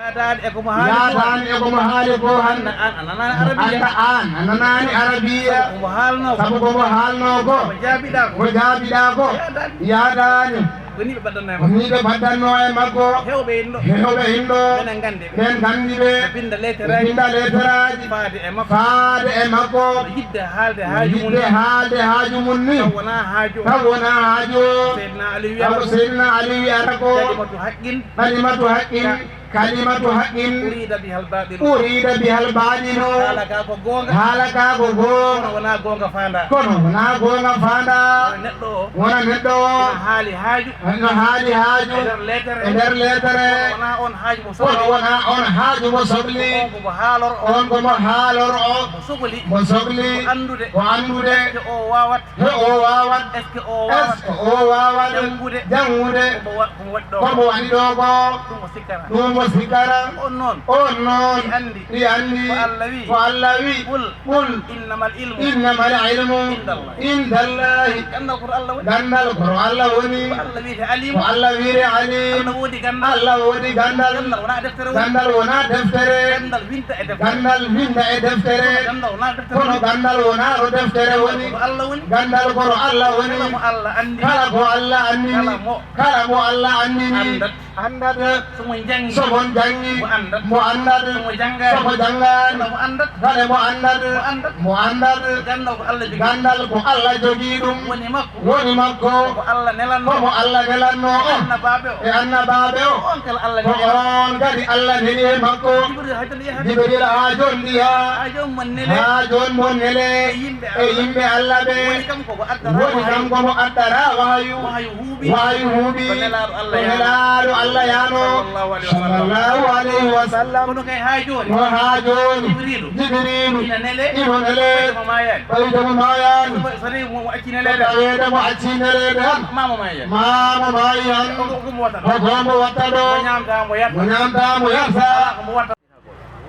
Yaadaani e ko mo haali ko. Yaadaani e ko mo haali ko hannde. An, an, a nanaani arabiya. Hannde aan a nanaani arabiya. Ko mo haalnoo ko. Sabu ko mo haalnoo ko. Ko jaabiɗaa ko. Ko jaabiɗaa ko. Yaadaani. Yaadaani. Ko ni ɓe mbaɗatnoo e makko. Ko ni ɓe mbaɗatnoo e makko. Heewɓe inɗo. Heewɓe inɗo. Menen nganndi ɓe. Menen nganndi ɓe. Ɓe binda leetaraaji. Ɓe binda leetaraaji. Faade e makko. Faade e makko. Kono yiɗde haalde haaju mum ni. Yiɗde haalde haaju mum ni. Taw wonaa haaju o. Taw wonaa haaju o. Seydina Aliyu wiyata ko. Taw Seydina Aliyu wiyata ko. Kalimatu haqqin. Kalimatu haqqin. Ka- Kalimatu haqqin. Urida bihal baɗilu. Urida bihal baɗilu. Haala ka ko goonga. Haala ka ko goonga. Kono wonaa goonga faandaa. Kono wonaa goonga faandaa. Wona neɗɗo o. Wona neɗɗo o. Ina haali haaju. Ina haali haaju. E nder leetere. E nder leetere. Kono wonaa on haaju mo sohli. Kono wonaa on haaju mo sohli. Ko on ko mo haalor o. On ko mo haalor o. Mo sohli. Mo sohli. Ko anndude. Ko anndude. Ko o waawat. He o waawat. Est-ce que o waawat? Est-ce que o waawat? Janngude. Janngude. Ko mo wa-, ko mo waɗi ɗo ko? Ko mo waɗi ɗo ko? Ɗum o sikkata. Ɗum o sikkata. On noon. On noon. Ɗi anndi. Ɗi anndi. Ko Allah wi. Ko Allah wi. Qul. Qul. Innamal ilmu. Innamal ilmu. Indallahi. Indallahi. Ganndal ko to Allah woni. Ganndal ko to Allah woni. Ko Allah wiyete alimu. Ko Allah wiyete alimu. Allah woodi ganndal. Allah woodi ganndal. Ganndal wonaa deftere woni. Ganndal wonaa deftere. Ganndal winta e deftere. Ganndal winta e deftere. Ganndal wonaa deftere woni. Kono ganndal wonaa ko deftere woni. Ko Allah woni. Ganndal ko to Allah woni. Kala mo Allah anndini. Kala ko Allah anndini. Kala mo. Kala mo Allah anndini. Anndat. Anndat. So mo janngi. So mo janngi. Mo anndat. Mo anndat. So mo janngaani. So mo janngaani. Kala mo anndat. Kala mo anndat. Mo anndat. Mo anndat. Ganndal ko Allah jogii. Ganndal ko Allah jogii ɗum. Woni makko. Woni makko. Ko Allah nelanno. Ko mo Allah nelanno. E annabaaɓe o. E annabaaɓe o. Ko on kala Allah neli. Ko on kadi Allah neli e makko. Jibril haa jooni yaha. Jibril haa jooni yaha. Haa jooni mo nele. Haa jooni mo nele. E yimɓe Allah. E yimɓe Allah ɓe. Woni kam ko mo addara. Woni kam ko mo addara wahayu. Wahayu huuɓi. Wahayu huuɓi. Ko nelaaɗo Allah yaano. Ko nelaaɗo Allah yaano. Sallallahu alayhi wa sallam. Sallallahu alayhi wa sallam. Kono kay haa jooni. Kono haa jooni. Jibrilu. Jibrilu. Ina nele. Ina nele. Ɓayde mo maayaani. Ɓayde mo maayaani. So, so tawi mo acci neleede. So taweede mo acci neleede tan. Maa mo maayi. Maa mo maayi tan. Ko, ko mo watta ɗo. Ko, ko mo watta ɗo. Mo ñaamta, mo yarta. Mo ñaamta, mo yarta. Alaa ko mo watta.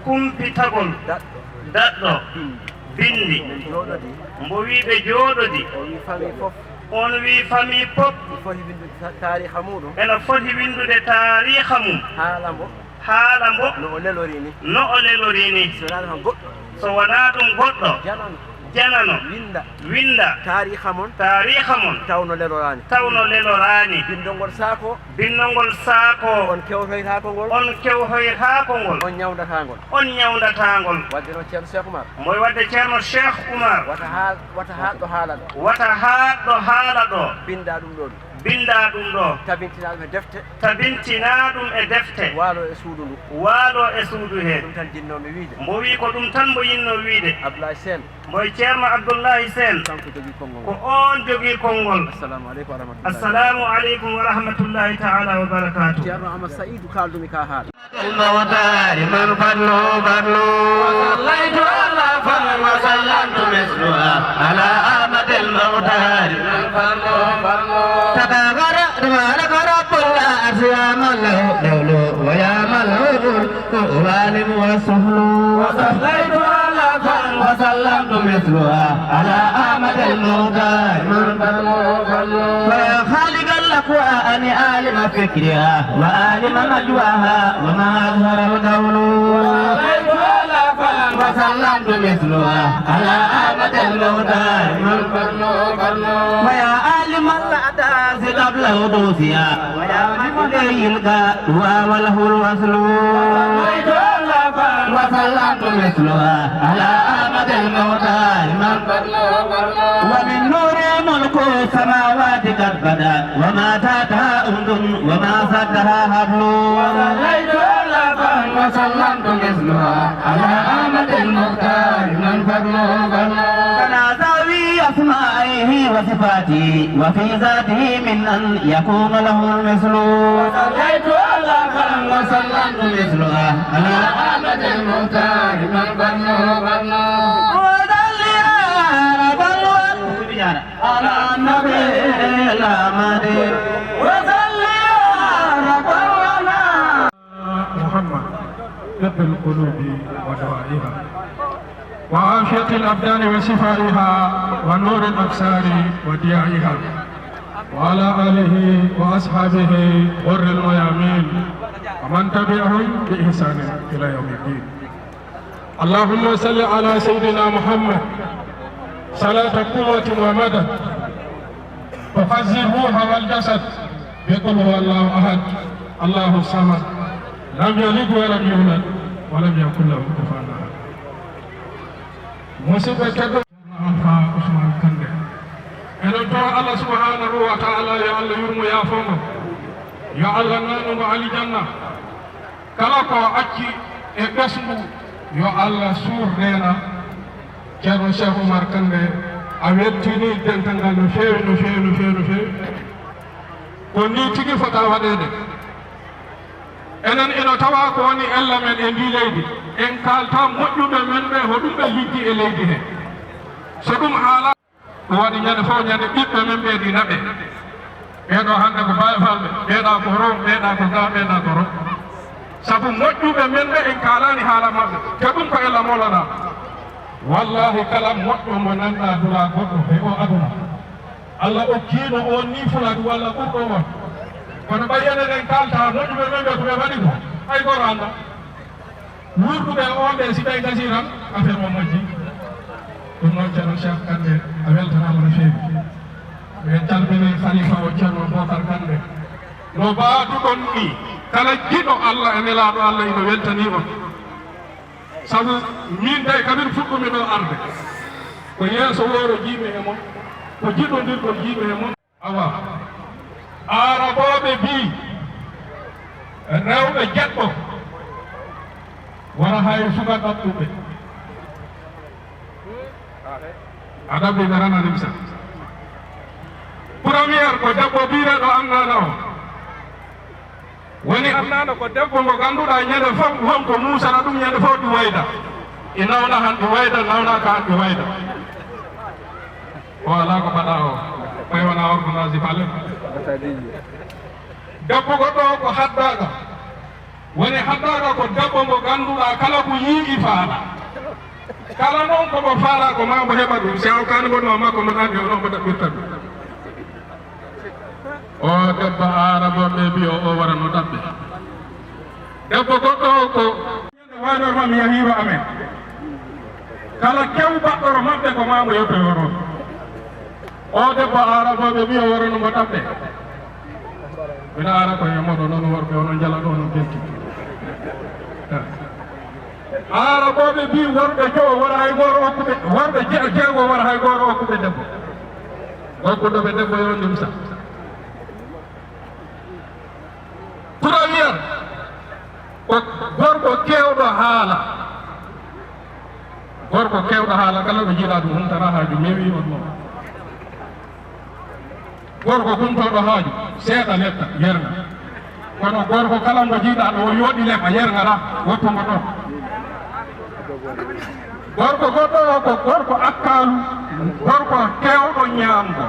Kumpitagol daɗɗo. Daɗɗo. Bindi. Bindi. Min jooɗodi. Mbo wii ɓe jooɗodi. O wii famille fof. On wii famille pop. Ɓe foti winndude ta-, taariikha muuɗum. Ɓe no foti winndude taariikha mum. Haala mbo. Haala mbo. No o lelori ni. No o lelori ni. So wonaa ɗum goɗɗo. So wonaa ɗum goɗɗo. Janano. Janano. Winnda. Winnda. Taariikha mon. Taariikha mon. Taw no leloraani. Taw no leloraani. Binndol ngol saako. Binndol ngol saako. On kewtoytaako ngol. On kewtoytaako ngol. On ñawndataa ngol. On ñawndataa ngol. Wadde noon Ceerno Cheikh Oumar. Mboy wadde Ceerno Cheikh Oumar. Wata haal-, wata haaɗɗo haala ɗo. Wata haaɗɗo haala ɗo. Binnda ɗum ɗoon. Binnda ɗum ɗo. Tabintinaa ɗum e defte. Tabintinaa ɗum e defte. Waalo e suudu ndu. Waalo e suudu he. Ɗum tan jinnoomi wiyde. Mbo wii ko ɗum tan mbo yinnoo wiyde. Abdoulaye Sène. Mboy Ceerno Abdoulaye Sène. Kanko jogii konngol ngol. Ko oon jogii konngol. Assalamu aleykum wa rahmatullahi. Assalamu aleykum wa rahmatullahi taala wa barakaatu. Ceerno Amadou Saïdou, kaaldumi ka haala. المختار من فضله فضل. وصليت على فضل وسلمت مثلها على أحمد المختار من فضله فضل. تبارك تبارك رب العرش يا من له القول ويا من له الملك العالم والسفل. وصليت على فضل وسلمت مثلها على أحمد المختار من فضله فضل. فيا خالق الأكوان عالم فكرها وعالم نجواها وما أظهر القول. وصليت على فلان وسلمت مثلها على أحمد المختار من قرنه قرنه. ويا عالم الأحداث قبل حدوثها ويا من إليه القدوى وله الوصل. وصليت على فلان وسلمت مثلها على أحمد المختار من قرنه قرنه. ومن نور ملك السماوات قد بدا وما تحتها أمد وما سدها حبل. وصليت على فلان وسلمت مثلها على أحمد المختار من فضله فضل. فلا زاوي أسمائه وصفاته وفي ذاته من أن يكون له المثل. وصليت على فلان وسلمت مثلها على أحمد المختار من فضله فضل. وصل يا رب الورى على النبي الأحمد وصل يا رب الورى. محمد طب القلوب ودوائها وعافية الأبدان وشفائها ونور الأبصار وضيائها وعلى آله وأصحابه غر الميامين ومن تبعهم بإحسان إلى يوم الدين. اللهم صل على سيدنا محمد صلاة قوة ومدد تفزع الروح والجسد Be qul huwallahu ahad, Allahu samad, lam yalid wa lam yulad, wa lam yakul lahu kufuwan ahad. Musidɓe tedduɓe, Ceerno Alfa Ousmane Kande, eɗen toro Allah subhanahu wa ta'ala, yo Allah yurmo, yaafo mo, yo Allah nanu mo alijanna. Kala ko acci e ɓesngu, yo Allah suur neena. Ceerno Cheikh Oumar Kande, a weltini dental ngal no feewi, no feewi, no feewi, no feewi. Ko nii tigi fota waɗeede. Enen ina tawa ko woni ella men e ndii leydi. En kaalta moƴƴuɓe men ɓe, hoɗum ɓe liggi e leydi he. So ɗum haala, ɗum waɗi ñande fof ñande ɓiɓɓe men ɓe ɗi naɓe. Ɓeeɗo hannde ko Baay Falɓe, ɓeeɗa ko ro, ɓeeɗa ko ga, ɓeeɗa ko ro. Sabu moƴƴuɓe men ɓe en kaalani haala maɓɓe. Te ɗum ko ella Mawlana. Wallahi kala moƴƴo mo nanɗa dula goɗɗo he o aduna. Allah okkiino on ni fuladu walla ɓurɗo on. Kono ɓay enen en kaalta moƴƴuɓe men ɓe ko ɓe waɗi ko. Hay goto annda. Wurduɓe on ɓe si ɓe gasi tan, affaire o majji. Ɗum noon Ceerno Cheikh Kande, a weltanaama no feewi. Min calmini Khalifa o Ceerno Bokar Kande. No mbaɗuɗon ni, kala jiɗo Allah e nelaaɗo Allah ina weltani on. Sabu min day kamin fuɗɗumi ɗo arde. Ko yeeso wooro jiimi e mon, ko jiɗondirgol jiimi e mon. Awa, Aarabooɓe mbii, rewɓe jeɗɗo wona hay suka ɗaɓɓuɓe. A ɗaɓɓi ɓe rana nimsa. Première ko debbo biireɗo Amnana o. Woni Amnana ko debbo mo ganduɗa ñande fof won ko musana ɗum ñande fof ɗi wayda. I nawna han ɗi wayda, nawna ka han ɗi wayda. O ala ko mbaɗa o. Ɓay wona ordonnance di palais. Debbo goɗɗo o ko haddaka. Woni haddaka ko debbo mo ganduɗa kala ko yii i faala. Kala noon ko mo faala ko ma mo heɓa ɗum. Si a hokkaani mo ɗum makko mo ɗaɓi o noon mo ɗaɓɓirta ɗum. O debbo Aarabooɓe mbii o, o wara no ɗaɓɓe. Debbo goɗɗo o ko ñande waynorma mi yahiiro amen. Kala kew baɗɗoro maɓɓe ko ma mo yettoyoo ɗoon. O debbo Aarabooɓe mbii o wara no mo ɗaɓɓe. Mbiɗa ara ko e moɗo noon worɓe onon njala ɗo onon belti. Aarabooɓe mbii worɓe jowo wara hay gooto okkuɓe, worɓe je-, jeego wara hay gooto okkuɓe debbo. Okkuɗo ɓe debbo yo nimsa. Première, ko gorko keewɗo haala. Gorko keewɗo haala, kala ɗo jiiɗaa ɗum, humtata haaju, mewi on noon. Gorko gumtooɗo haaju, seeɗa letta, yerna. Kono gorko kala mo jiiɗaa ɗo, o yooɗi leɓa, yerna ra, woppu mo ɗon. Gorko goɗɗo o ko gorko akkaalu, gorko keewɗo ñaamgo.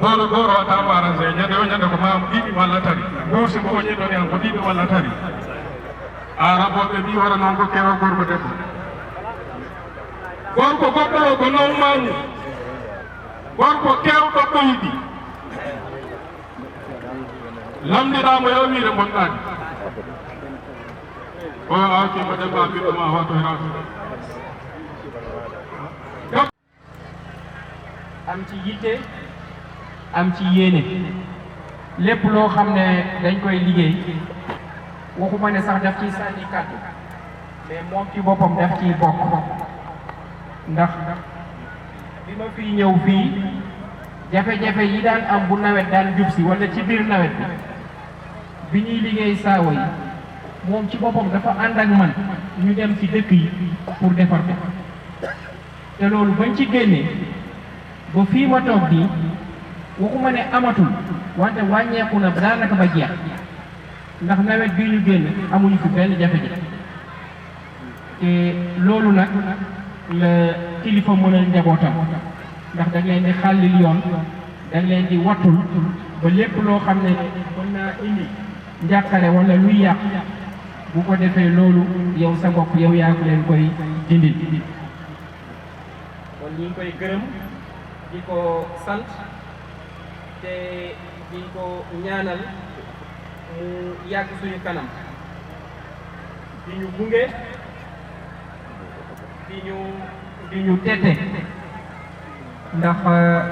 Boolo goro wata mo arrangé, ñande o ñande ko maamu ɗiɗi walla tati. Mbuusi mo o ñinɗon en ko ɗiɗi walla tati. Aarabooɓe mbii wara noon ko keewa gorko debbo. Gorko goɗɗo o ko noon maamu. Gorko keewɗo ɓoydi. Lamndiɗaa mo yo wiire bonɗaani. O awti mo debbo a ɓiɗɗo ma wato e rafi. Am ci yitte, am ci yéene. Lépp loo xam ne dañ koy liggéey, waxuma ne sax daf ciy sànni kàddu, mais moom ci boppam daf ciy bokk. Ndax bi ma fiy ñëw fii, jafe-jafe yi daan am bu nawet daan jub si, wala ci biir nawet bi, bi ñuy liggéey saawo yi, moom ci boppam dafa ànd ak man, ñu dem ci dëkk yi pour defar ko. Te loolu bañ ci génnee ba fii ma toog nii, waxuma ne amatul, wante wàññeeku na daanaka ba jeex, ndax nawet bii ñu génn amuñu fi benn jafe-jafe. Te loolu nag la kilifa mënal njabootam, ndax da leen di xàllil yoon, da leen di wattul ba lépp loo xam ne mën naa indi njàqare wala luy yàq, bu ko defee loolu yow sa bopp yow yaa ko leen koy dindil. Kon ñi ngi koy gërëm, di ko sant, te di ko ñaanal mu yàgg suñu kanam, di ñu gunge, di ñu, di ñu tette, ndax, euh,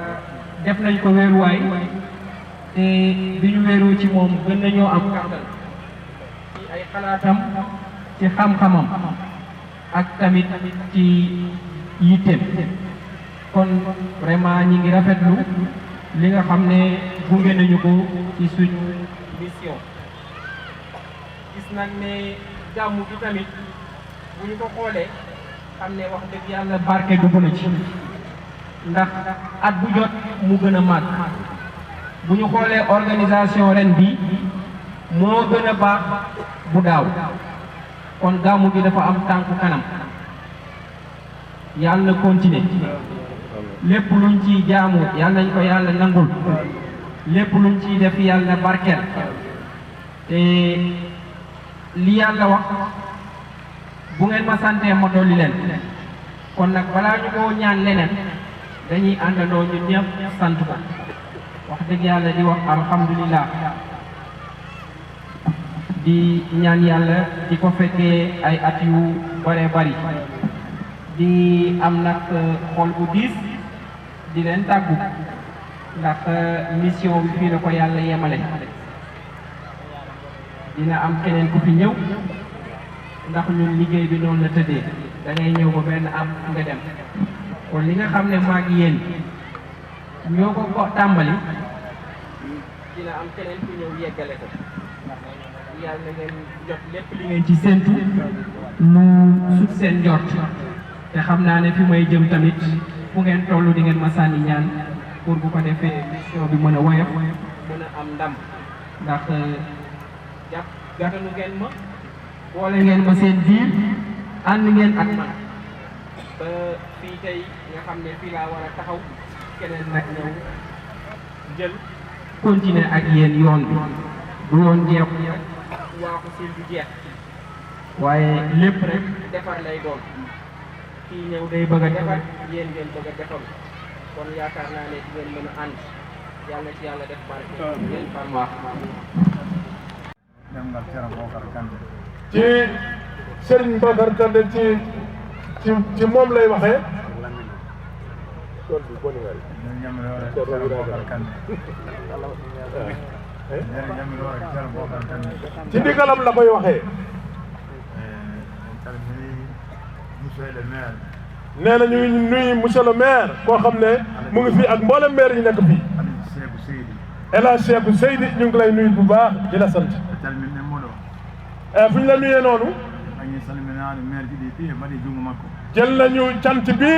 Def nañ ko wéeruwaay, te bi ñu wéeroo ci moom, gën nañoo am kàttan ci ay xalaatam, ci xam-xamam, ak tamit ci yitteem. Kon vraiment ñi ngi rafetlu li nga xam ne gunge nañu ko ci suñu mission. Gis nañ ne gàmmu gi tamit, bu ñu ko xoolee, xam ne wax dëgg Yàlla barke dugg na ci, ndax at bu jot mu gën a màgg. Bu ñu xoolee organisation ren bi, moo gën a baax bu daaw. Kon gàmmu gi dafa am tànku kanam. Yàlla na continuer. Lépp luñ ciy jaamu, Yàlla nañ ko Yàlla nangul. Lépp luñ ciy def, Yàlla na barkeel. Te li Yàlla wax, "Bu ngeen ma santee, ma dolli leen." Kon nag, balaa ñu ko ñaan leneen, dañuy àndandoo ñun ñëpp sant ko. Wax dëgg Yàlla, di wax alhamdulillah. Di ñaan Yàlla di ko fekkee ay at yu bare bari. Di am nag, euh, xol bu diis, di leen tàggu, ndax, euh, mission bi fii la ko Yàlla yemale. Dina am keneen ku fi ñëw, ndax ñun liggéey bi noonu la tëddee, da ngay ñëw ba benn am nga dem. Kon li nga xam ne maag yéen ñoo ko ko tàmbali, dina am keneen ku ñëw yeggale ko. Yàlla na ngeen jot lépp li ngeen ci séntu, lu sut seen njort. Te xam naa ne fi may jëm tamit, fu ngeen toll di ngeen ma sànni ñaan, pour bu ko defee mission bi mën a woyof, mën a am ndam. Ndax, euh, jàpp, gàttanu ngeen ma, boole ngeen ma seen biir, ànd ngeen ak man ba fii tey nga xam ne fii laa war a taxaw, keneen nag ñëw jël, continuer ak yéen yoon bi. Du yoon jeex, waaxu sil du jeex, waaye lépp rek defar lay doon. Kii ñëw day bëgg a defar, yéen ngeen bëgg a defar. Kon yaakaar naa ne di ngeen mën a ànd. Yàlla na ci Yàlla def barke. Ngeen baal ma àq. Ɗemngal Ceerno Bocar Kande. Ci Serigne Bocar Kande, ci, ci, ci moom lay waxee. Ɗen yamiroore Ceerno Bocar Kande. Ɗen yamiroore Ceerno Bocar Kande. Ci ndigalam la koy waxee. Eh, en calminii monsieur le maire. Nee na ñu ngi nuyu monsieur le maire, koo xam ne mu ngi fi ak mboolem maire yi nekk fii. Alhaji Seeku Seydi. El Hadj Seeku Seydi, ñu ngi lay nuyu bu baax, di la sant. E calminɗen mo ɗo. Eh, fu ñu la nuyee noonu. Añi salminaano maire ji ɗi piye mbaɗi junngo makko. Jël nañu cant bi,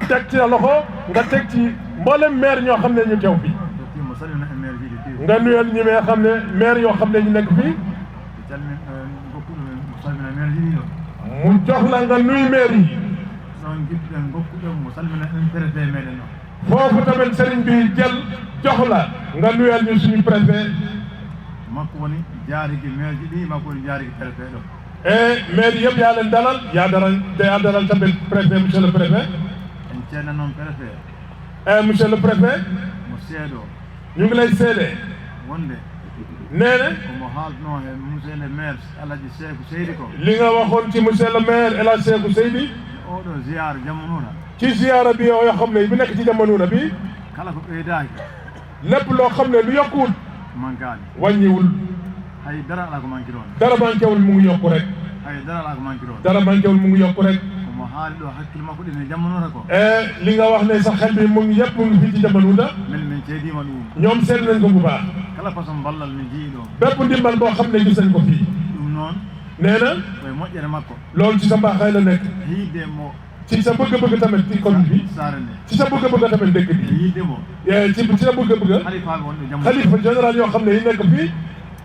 teg ci sa loxo, nga teg ci mboolem maire ñoo xam ne ñu teew fii. Totti mo salmina e maire ji ɗi piye. Nga nuyal ñi nga xam ne maire yoo xam ne ñu nekk fii. E calmin, eh, gokkuɗo mo salmina maire ji ɗi ɗo. Mu jox la nga nuyu maire yi. Ɗon ngiɗɗen gokkuɗen mo salmina en préfet meɗen o. Foofu tamit sëriñ bi jël jox la nga nuyal ñu suñu préfet. Makko woni jaarigi maire ji ɗi, makko woni jaarigi préfet ɗo. E maire yëpp yaa leen dalal, yaa dalal, te yaa dalal tamit préfet, monsieur le préfet. En ceerno noon préfet. E monsieur le préfet. Mo seedo. Ñu ngi lay seede. Wonde. Nee na. Ko mo haalnoo he monsieur le maire El Hadji Seeku Seydi ko. Li nga waxoon ci monsieur le maire El Hadji Seeku Seydi. E oɗo ziyaara Jammanuura. Ci ziyaara bi yoo xam ne bi nekk ci Jammanuura bi. Kala ko ɓeydaaki. Lépp loo xam ne lu yokkuwul. Mankaani. Wàññiwul. Hay dara alaa ko manki ɗoon. Dara mankewul, mu ngi yokku rek. Hay dara alaa ko manki ɗoon. Dara mankewul, mu ngi yokku rek. Ko mo haali ɗo hakkille makko ɗi ne Jammanuura ko. E li nga wax ne sa xel bi mu ngi yëpp mu ngi fii ci Jammanuura. Min, min ceediima ɗum. Ñoom seet nañ ko bu baax. Kala façon ballal min njiyii ɗo. Bépp ndimbal boo xam ne gis nañ ko fii. Ɗum noon. Nee na. Koye moƴƴere makko. Loolu ci sa mbaaxaay la nekk. Yiide mo. Ci sa bëgg-bëgg tamit ci commune bi. Saare nde. Ci sa bëgg-bëgg tamit dëkk bi. Yiide mo. Eh, ci, ci sa bëgg-bëgg. Xalifa wonɓe Jammanuura. Xalifa général yoo xam ne yi nekk fii.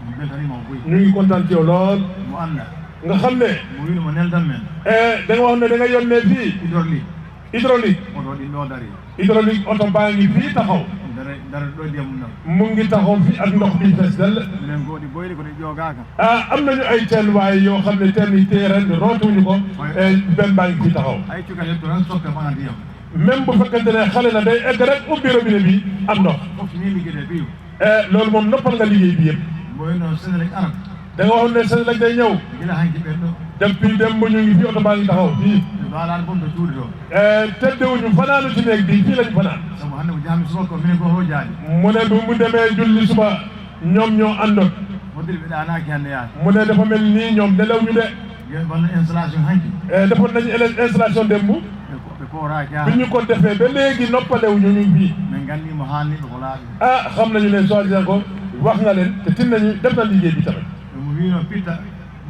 Min mbeltaniima mo buy. Ñu ngi kontaan ci yow lool. Mo annda. Nga xam ne. Mo wiino mo neldan men. Eh, da nga wax ne da nga yónnee fii. Hydraulique. Hydraulique. Oto ɗin ɗo dari. Hydraulique, oto baa ngi fii taxaw. Dara, dara ɗo ndiyam mum ɗam. Mu ngi taxaw fii ak ndox bi fees dell. Minen ngoodi boyli ko ɗi ƴoogaaka. Ah, am nañu ay teen waaye yoo xam ne teen yi tey ren rootuñu ko. Eh, benn baa ngi fii taxaw. Ay cukalel to tan sokka fana ndiyam. Même bu fekkente ne xale la, day egg rek ubbi robinet bi am ndox. Fof ni liggéey bi. Eh, loolu moom noppal nga liggéey bi yëpp. Mboy noon Senelec arat. Da nga waxoon ne Senelec day ñëw. Gila hanki ɓen ɗo. Depuis démb ñu ngi fi, oto baa ngi taxaw fii. Ɗo alaa ɗum to cuuɗi to. E tedduuji fanaano ci néeg bi, fii lañu fanaan. Sabu hannde ko jahmi subaka ko minen ko hojaaji. Mu ne bu mu demee julli suba, ñoom ñoo àndoon. Hoddiri ɓe ɗaanaaki hannde yaade. Mu ne dafa mel nii ñoom nelawuñu de. Yo ɓe mbaɗno installation hanki. E defoon nañu ele-, installation démb. Ɓe ko-, ɓe kooraaki haa. Bi ñu ko defee ba léegi noppalewuñu ñu fii. Min nganndi mo haalni ɓe ko laaɓi. Ah, xam nañu ne choisir ko, wax nga leen, te tin nañu, def na liggéey bi tamit. Ɓe mo wiino pitta,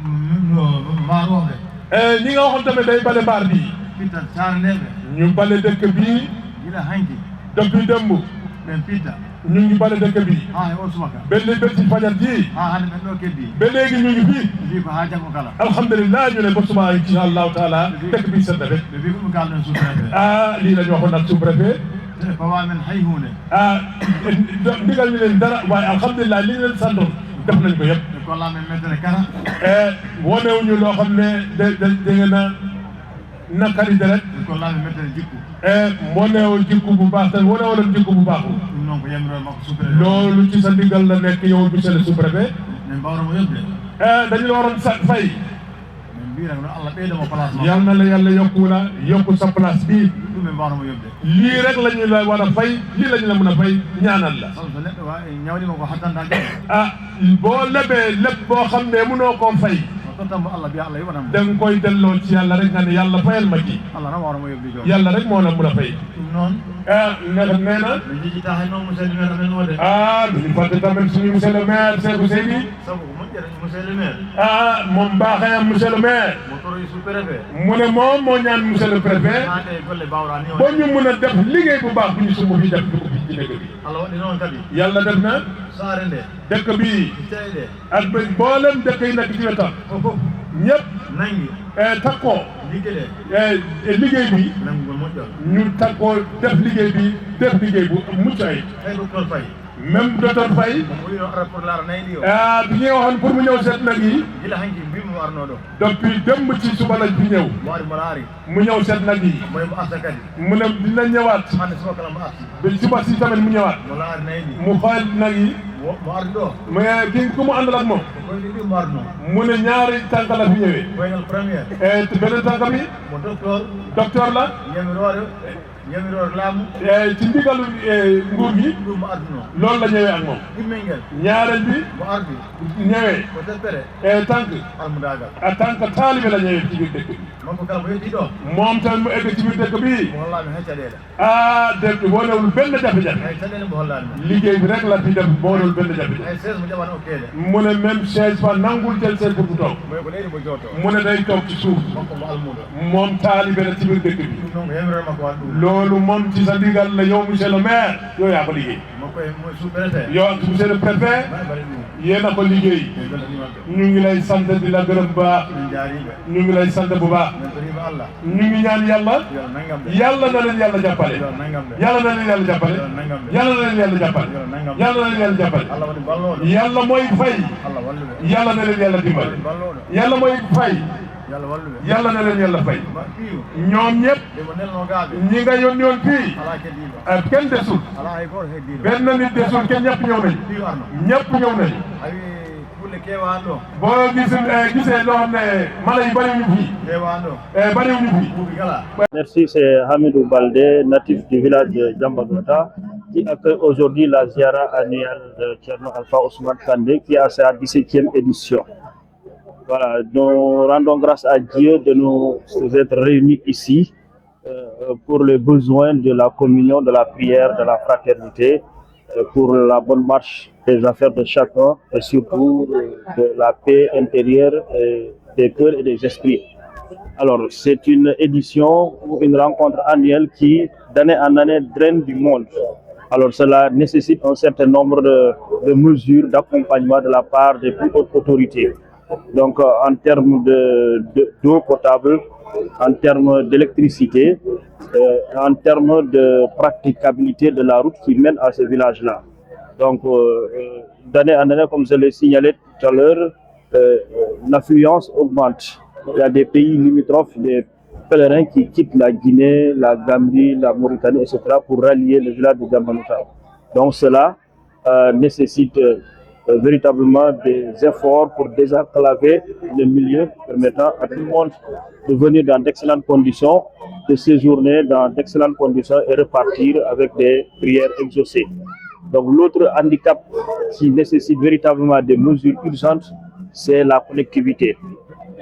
mm, no mbaarooɓe. E ñi nga waxoon tamit day bale mbaar bi. Pitta saarneeɓe. Ñu bale dëkk bi. Gila hanki. Depuis démb. Ɓen pitta. Ñu ngi bale dëkk bi. Haa e on subaka. Benn bés ci fajar ji. Haa hannde ɓen ɗo keddi. Ba léegi ñu ngi fii. Ɓe mbii ko haa janngo kala. Alhamdulillah, ñu ne ba suba, incha Allahu taala, dëkk bi set na de. Ɓe mbii ko ɗum kaalɗon sous-préfet. Ah, lii la ñu waxoon ak sous-préfet. Te fawa men hay huunde. Ah, ndigal ñu leen dara, waaye alhamdulillah, li ñu leen santoon, def nañ ko yëpp. Ɓe kollaa men mettere kala. Eh, wonewuñu loo xam ne de, de, da ngeen a nakari deret. Ɓe kollaa men mettere jikku. Eh, wonewoo jikku bu baax, te wonewoo jikku bu baaxul. Ɗum noon ko yamiroore makko sous-préfet. Loolu ci sa ndigal la nekk, yow, monsieur le sous-préfet. Min mbaawra mo yoɓde. Eh, dañu la waroon sa fay. Min mbiyata ko noon Allah ɓeyda mo place makko. Yal na la Yàlla yokku la, yokku sa place bi. Ɗum min mbaawra mo yoɓde. Lii rek la ñu la war a fay, lii la ñu la mën a fay, ñaanal la. Sabu so neɗɗo wa-, ñawliima ko hattantaa jam. Ah, boo lebee leb boo xam ne mënoo koo fay. O tottan mo Allah, mbiya Allah yoɓanam mo. Da nga koy delloo ci Yàlla rek, nga ne, "Yàlla, fayal ma ci." Allah tan waawata mo yoɓde joom. Yàlla rek moo la mën a fay. Ɗum noon. Ah, nee na, nee na. Min njejjitaa hay noon monsieur le maire men o de. Ah, duñu fàtte tamit suñu monsieur le maire, Cheikhou Seydi. Sabu ko moƴƴere monsieur le maire. Ah, moom baaxee am monsieur le maire. Mo toroyi sous-préfet. Mu ne moom moo ñaan monsieur le préfet. Haa ɗe golle mbaawraa nii o. Ba ñu mën a def liggéey bu baax bu ñu sumb fii, def ko fii ci dëkk bi. Allah waɗi noon kadi. Yàlla def na. Saare nde. Dëkk bi. Caɗeele. Ak ba mboolem dëkk yi nekk ci wetam. Fof, fof. Ñëpp. Nangi. Eh, takkoo. Ligge ɗe. Eh, eh, liggéey bi. Nanngugol moƴƴol. Ñu takkoo def liggéey bi, def liggéey bu mucc ayib. Hay docteur Faye. Même docteur Faye. Mo wino ara pour laara nayi ɗi o. Ah, bi ñuy waxoon pour mu ñëw seet nag yi. Gila hanki mbi mo arnoo ɗo. Depuis démb ci suba lañ fi ñëw. Mo ari mo laari. Mu ñëw seet nag yi. Moy mo arta kadi. Mu ne dina ñëwaat. Hannde suba kala mo arti. Ba suba si tamit mu ñëwaat. Mo laari nayi ɗi. Mu xool nag yi. Mo, mo ardi ɗo. Mais kii ku mu àndal ak moom. Ko koyɗi ɗi mo arnoo. Mu ne ñaari tànk la fi ñëwee. Koyngal premier. Eh, te beneen tànk bi. Mo docteur. Docteur la. Yamiroore. Yamiroore laamu. Eh, ci ndigalu, eh, nguur gi. Ɗum mo arduno. Loolu la ñëwee ak moom. Ɗimmel ngel. Ñaareel bi. Mo ardi. Ñëwee. Ko teppere. Eh, tànk. Almudaagal. En tant que taalibe la ñëwee ci biir dëkk bi. Makko kala mo yettii ɗo. Moom tamit mu egg ci biir dëkk bi. Mo hollaami hay caɗeele. Ah, dëkk bi wonewul benn jafe-jafe. Hay caɗeele mo hollaami. Liggéey bi rek la fi def, wonewul benn jafe-jafe. Hay chaise mo jaɓano okkeede. Mu ne même chaise fa nangul jël chaise pour mu toog. Moy ko leydi mo jooto. Mu ne day toog ci suuf. Makko mo almuudo. Moom taalibe la ci biir dëkk bi. Ɗum noon ko yamiroore makko waɗa ɗum. Loolu moom ci sa ndigal la yow, monsieur le maire. Yow yaa ko liggéey. Makko e mo sous-préfet. Yow ak monsieur le préfet. Mbaɗa mbaɗa ɗum. Yéen a ko liggéey. Min mbeltaniima ɓe. Ñu ngi lay sant di la gërëm bu baax. Min njaariima. Ñu ngi lay sant bu baax. Min toriima Allah. Ñu ngi ñaan Yàlla. Yo Allah nanngam ɓe. Yàlla na leen Yàlla jàppale. Yo Allah nanngam ɓe. Yàlla na leen Yàlla jàppale. Yo Allah nanngam ɓe. Yàlla na leen Yàlla jàppale. Yo Allah nanngam ɓe. Yàlla na leen Yàlla jàppale. Allah waɗi ballooɗo. Yàlla mooy fay. Allah wallu ɓe. Yàlla na leen Yàlla dimbali. Allah waɗi ballooɗo. Yàlla mooy fay. Yàlla na leen Yàlla fay. Ba-, piiw. Ñoom ñëpp. Ɓe ko nelnoo gaaɓe. Ñi nga yónni woon fii. Alaa keddiiɗo. Eh, kenn desul. Alaa hay gooto heddiiɗo. Benn nit desul, kenn ñëpp ñëw nañu. Piiw arno. Ñëpp ñëw nañu. Awi kulle keewaa ɗo. Boo gis, eh, gisee loo xam ne mala yi bariwuñu fii. Keewaa ɗo. Eh, bariwuñu fii. Buubi kala. Merci, c'est Hamidou Baldé, natif du village de Diambanouta, qui accueille aujourd'hui la ziara annuelle de Thierno Alpha Ousmane Kandé, qui est à sa dix-septième édition. Voilà, nous rendons grâce à Dieu de nous être réunis ici, euh, pour les besoins de la communion, de la prière, de la fraternité, euh, pour la bonne marche des affaires de chacun et surtout, euh, de la paix intérieure, euh, des cœurs et des esprits. Alors, c'est une édition ou une rencontre annuelle qui, d'année en année, draine du monde. Alors, cela nécessite un certain nombre de, de mesures d'accompagnement de la part des plus hautes autorités. Donc, euh, en termes de, de, d'eau potable, en termes d'électricité, euh, en termes de praticabilité de la route qui mène à ce village-là. Donc, euh, euh, d'année en année, comme je l'ai signalé tout à l'heure, euh, l'affluence augmente. Il y a des pays limitrophes, des pèlerins qui quittent la Guinée, la Gambie, la Mauritanie, et cetera, pour rallier le village de Diambanouta. Donc, cela euh, nécessite, euh, euh, véritablement des efforts pour désenclaver le milieu permettant à tout le monde de venir dans d'excellentes conditions, de séjourner dans d'excellentes conditions et repartir avec des prières exaucées. Donc l'autre handicap qui nécessite véritablement des mesures urgentes, c'est la connectivité.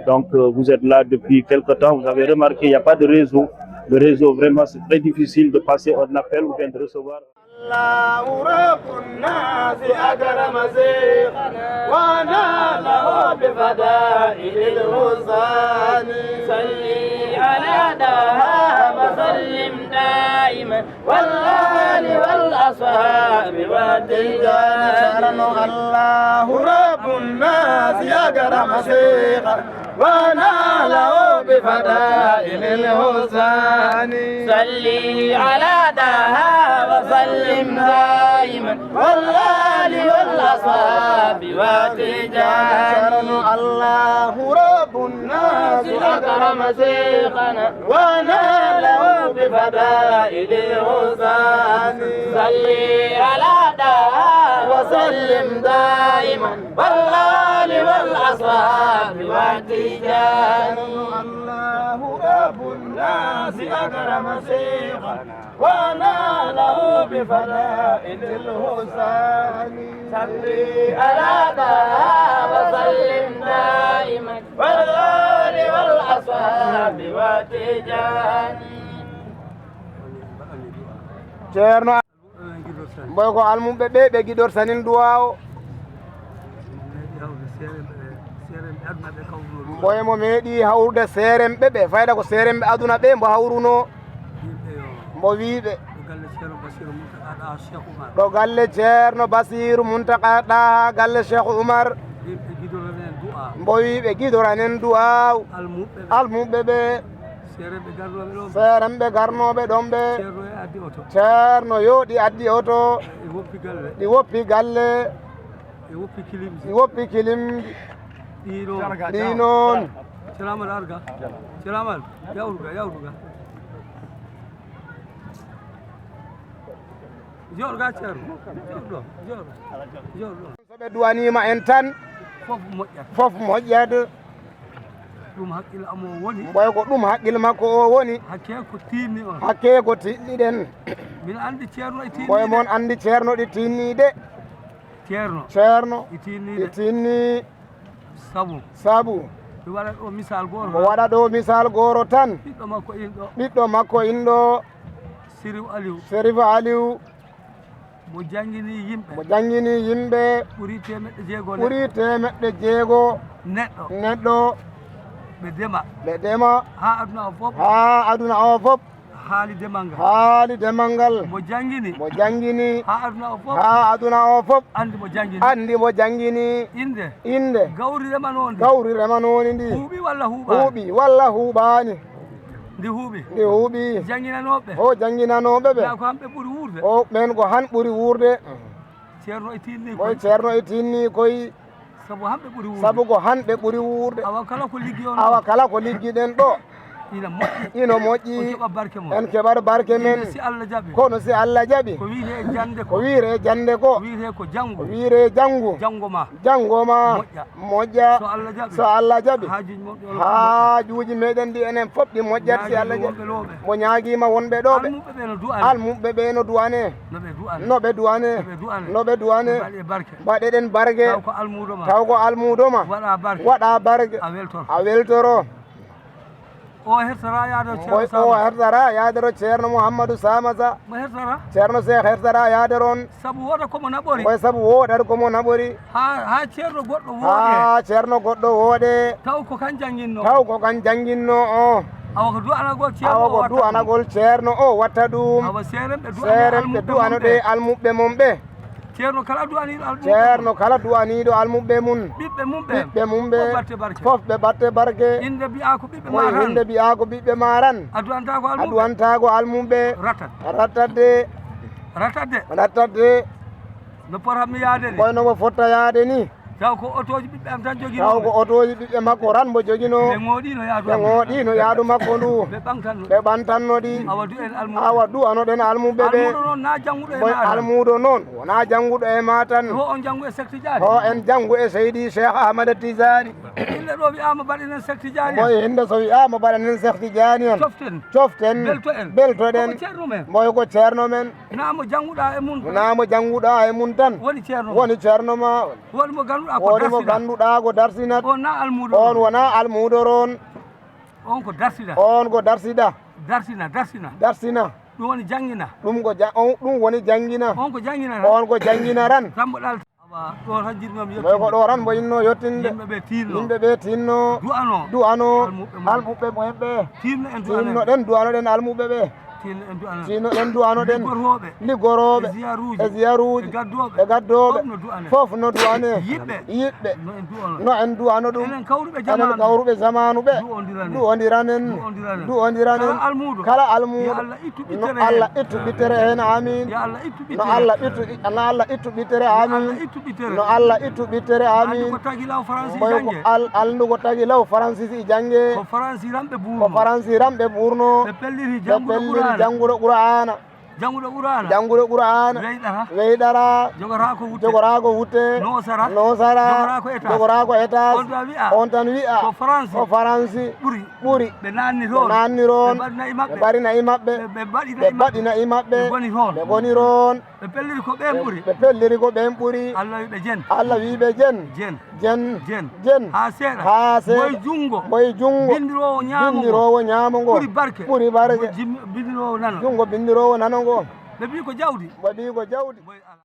Donc euh, vous êtes là depuis quelque temps, vous avez remarqué, il n'y a pas de réseau. Le réseau, vraiment, c'est très difficile de passer un appel ou bien de recevoir. الله رب الناس أكرم شيخنا وناله بفضائل الحسان. صل على طه وسلم دائما والآل والأصحاب والتجان. الله رب الناس أكرم شيخنا وناله بفضائل الحسان. صل على طه وسلم دائما والآل والأصحاب والتجان. الله رب الناس أكرم شيخنا وناله بفضائل الحسان. صل على طه وسلم دائما والآل والأصحاب والتجان. الله رب الناس أكرم شيخنا وناله بفضائل الحسان. صل على طه وسلم دائما والآل والأصحاب والتجان. Ceerno. Mboy ko almuɓɓe ɓe ɓe giɗortanin duwaawo. Mboy mo meeɗi hawrude seeremɓe ɓe, fayda ko seeremɓe aduna ɓe mbo hawruno. Mbo wiiɓe ɗo galle Ceerno Basiiru Muntaka Ɗaha, galle Cheikh Umar. Mbo wiiɓe giɗoranen duwaaw. Almuɓɓe ɓe. Seeremɓe garnooɓe ɗon ɓe. Seeremɓe garnooɓe ɗon ɓe. Ceerno e addi oto. Ceerno yo ɗi addi oto. Ɗi woppi galle. Ɗi woppi galle. Ɗi woppi kilimji. Ɗi woppi kilimji. Ɗi noon. Ɗi noon. Ceerno Amal arga. Ceerno Amal, yawruga, yawruga. Jooɗo ga, Ceerno. Jooɗo ɗo, jooɗo. Jooɗo ɗo. So ɓe duwaniima en tan, fof moƴƴat. Fof moƴƴat. Ɗum hakkille am o woni. Mboy ko ɗum hakkille makko o woni. Hakke ko tiinni on. Hakke ko tiinniɗen. Mbiɗa anndi Ceerno e tiinniiɗe. Mboy mon anndi Ceerno ɗi tiinniiɗe. Ceerno. Ceerno. E tiinniiɗe. E tiinni. Sabu. Sabu. Mi waɗa ɗo misal gooro. Mo waɗa ɗo misal gooro tan. Ɓiɗɗo makko inɗo. Ɓiɗɗo makko inɗo. Serif Aliou. Serif Aliou. Mo janngini yimɓe. Mo janngini yimɓe. Ɓuri teemeɗɗe jeego neɗɗo. Ɓuri teemeɗɗe jeego. Neɗɗo. Neɗɗo. Ɓe dema. Ɓe dema. Haa aduna o fof. Haa aduna o fof. Haali demal ngal. Haali demal ngal. Mo janngini. Mo janngini. Haa aduna o fof. Haa aduna o fof. Anndi mo janngini. Anndi mo janngini. Innde. Innde. Gawri remanondi. Gawri remanondi ndi. Huuɓi walla huuɓaani? Huuɓi walla huuɓaani? Ndi huuɓi. Ndi huuɓi. Jannginanooɓe. O jannginanooɓe ɓe. Ndaa ko hamɓe ɓuri wuurde. O ɓeen ko han ɓuri wuurde. Ceerno e tiinni koy. Koy Ceerno e tiinni koy. Sabu hamɓe ɓuri wuurde. Sabu ko han ɓe ɓuri wuurde. Awa kala ko liggi on. Awa kala ko liggiɗen ɗo. Ina moƴƴi. Ina moƴƴi. On keɓa barke mon. En keɓat barke men. Wiide si Allah jaɓi. Kono si Allah jaɓi. Ko wiyetee jannde ko. Ko wiyetee jannde ko. Wiyetee ko janngu. Wiyetee janngu. Janngo ma. Janngo ma. Moƴƴa. Moƴƴa. So Allah jaɓi. So Allah jaɓi. Haajuuji mon ɗo. Haajuuji meɗen ɗi enen fof ɗi moƴƴat si Allah jaɓi. Mo ñaagiima wonɓe ɗo ɓe. Almuɓɓe ɓe no du'ane. Almuɓɓe ɓe no du'ane. No ɓe du'ane. No ɓe du'ane. No ɓe du'ane. No ɓe du'ane. Mbaɗe barke. Mbaɗeɗen barke. Taw ko almuudo ma. Taw ko almuudo ma. Waɗa barke. Waɗa barke. A weltoro. A weltoro. O hertara yaade o Ceerno Samasa. O hertara yaade o Ceerno Mouhamadou Samasa. Mo hertara. Ceerno Seex hertara yaade on. Sabu wooda ko mo naɓori. Koy sabu woodat ko mo naɓori. Haa, haa ceerno goɗɗo wooɗe. Haa ceerno goɗɗo wooɗe. Taw ko kan jannginno. Taw ko kan jannginno o. Awa ko du'anagol ceerno o watta ɗum. Awa ko du'anagol ceerno o watta ɗum. Awa seeremɓe du'ano almuɓɓe mum ɓe. Seeremɓe du'ano ɗe almuɓɓe mum ɓe. Ceerno kala du'aniiɗo almuɓɓe mum. Ceerno kala du'aniiɗo almuɓɓe mum. Ɓiɓɓe mum ɓe. Ɓiɓɓe mum ɓe. Fof batte barke. Fof ɓe batte barke. Innde mbiyaa ko ɓiɓɓe ma tan. Innde mbiyaa ko ɓiɓɓe ma tan. A du'antaako almuɓɓe. A du'antaako almuɓɓe. Rattat. Rattat de. Rattat de. Rattat de. No potammi yaade ni. Koy no mo fotta yaade ni. Taw ko otooji ɓiɓɓe am tan joginoo. Taw ko otooji ɓiɓɓe makko tan mbo joginoo. Ɓe ŋooɗiino yaadu. Ɓe ŋooɗiino yaadu makko ndu. Ɓe ɓantanno. Ɓe ɓantanno ɗi. Awa du'en almuuɓe. Awa du'anoɗen almuuɓe ɓe. Almuudo noon na jannguɗo e ma tan. Almuudo noon wonaa jannguɗo e ma tan. Ho on janngu e Seex Tijaani. Ho en janngu e Seydi Cheikh Ahmada Tijaani. Inde ɗo wi'aama mbaɗenen Seex Tijaani. Mboy hinde so wi'aama mbaɗenen Seex Tijaani on. Coften. Coften. Beltoɗen. Beltoɗen. Ko ceerno men. Mboy ko ceerno men. Naa mo jannguɗaa e mun. Naa mo jannguɗaa e mun tan. Woni ceerno ma. Woni ceerno ma. Woni mo ganduɗaa ko darsinat. Woni mo ganduɗaa ko darsinat. On na almuudo. On wonaa almuudo roon. On ko darsida. On ko darsida. Darsina, darsina. Darsina. Ɗum woni janngina. Ɗum ko ja-, on, ɗum woni janngina. On ko janngina tan. On ko janngina tan. Sambo ɗal. Awa, ɗo tan jiɗnoomi. Moy ko yettinde. Ɗo tan mbo yinnoo yettinde. Yimɓe ɓe tiinno. Yimɓe ɓe tiinno. Du'ano. Du'ano. Almuɓɓe mumen. Almuɓɓe mumen ɓe. Tiinno en du'ano. Tiinnoɗen, du'anoɗen almuɓɓe ɓe. Tiinno en du'ano. Tiinnoɗen, du'anoɗen. Liggorooɓe. Liggorooɓe. E ziyaruuji. E ziyaruuji. E gaddooɓe. E gaddooɓe. Fof no du'anee. Fof no du'anee. Yiɗɓe. Yiɗɓe. No en du'ano. No en du'ano ɗum. Enen kawruɓe jamaanu. Enen kawruɓe jamaanu ɓe. Du'ondiranen. Du'ondiranen. Du'ondiranen. Du'ondiranen. Kala almuudo. Kala almuudo. Yo Allah ittu ɓittere heen. No Allah ittu ɓittere heen. Amiin. Yo Allah ittu ɓittere. No Allah ittu, no Allah ittu ɓittere. Amiin. Yo Allah ittu ɓittere. No Allah ittu ɓittere. Amiin. Anndu ko tagi law Faransi jannge. Mboy ko al-, anndu ko tagi law Faransi si jannge. Ko Faransiranɓe buurno. Ko Faransiranɓe buurno. Ɓe pelliri jannguɗo Qur'aana. Ɓe pelliri jannguɗo Qur'aana. Jannguɗo Qur'aana. Jannguɗo Qur'aana. Weyɗata. Weyɗata. Jogoraa ko wutte. Jogoraa ko wutte. Noosara. Noosara. Jogoraa ko étage. Jogoraa ko étage. On tan wi'a. On tan wi'a. Ko Faransi. Ko Faransi. Ɓuri. Ɓuri. Ɓe naanni toon. Ɓe naanni toon. Ɓe mbaɗi na'i maɓɓe. Ɓe mbaɗi na'i maɓɓe. Ɓe mbaɗi na'i maɓɓe. Ɓe ngoni toon. Ɓe ngoni toon. Ɓe pelliri ko ɓeen ɓuri. Ɓe pelliri ko ɓeen ɓuri. Allah wi ɓe jen. Allah wi ɓe jen. Jen. Jen. Jen. Jen. Haa seeɗa. Haa seeɗa. Mboy junngo. Mboy junngo. Binndiroowo ñaamo ngo. Binndiroowo ñaamo ngo. Ɓuri barke. Ɓuri barke. Mbo jim-, binndiroowo nano. Junngo binndiroowo nano ngo. Ɓe mbii ko jawdi. Ɓe mbii ko jawdi. Mboy ala.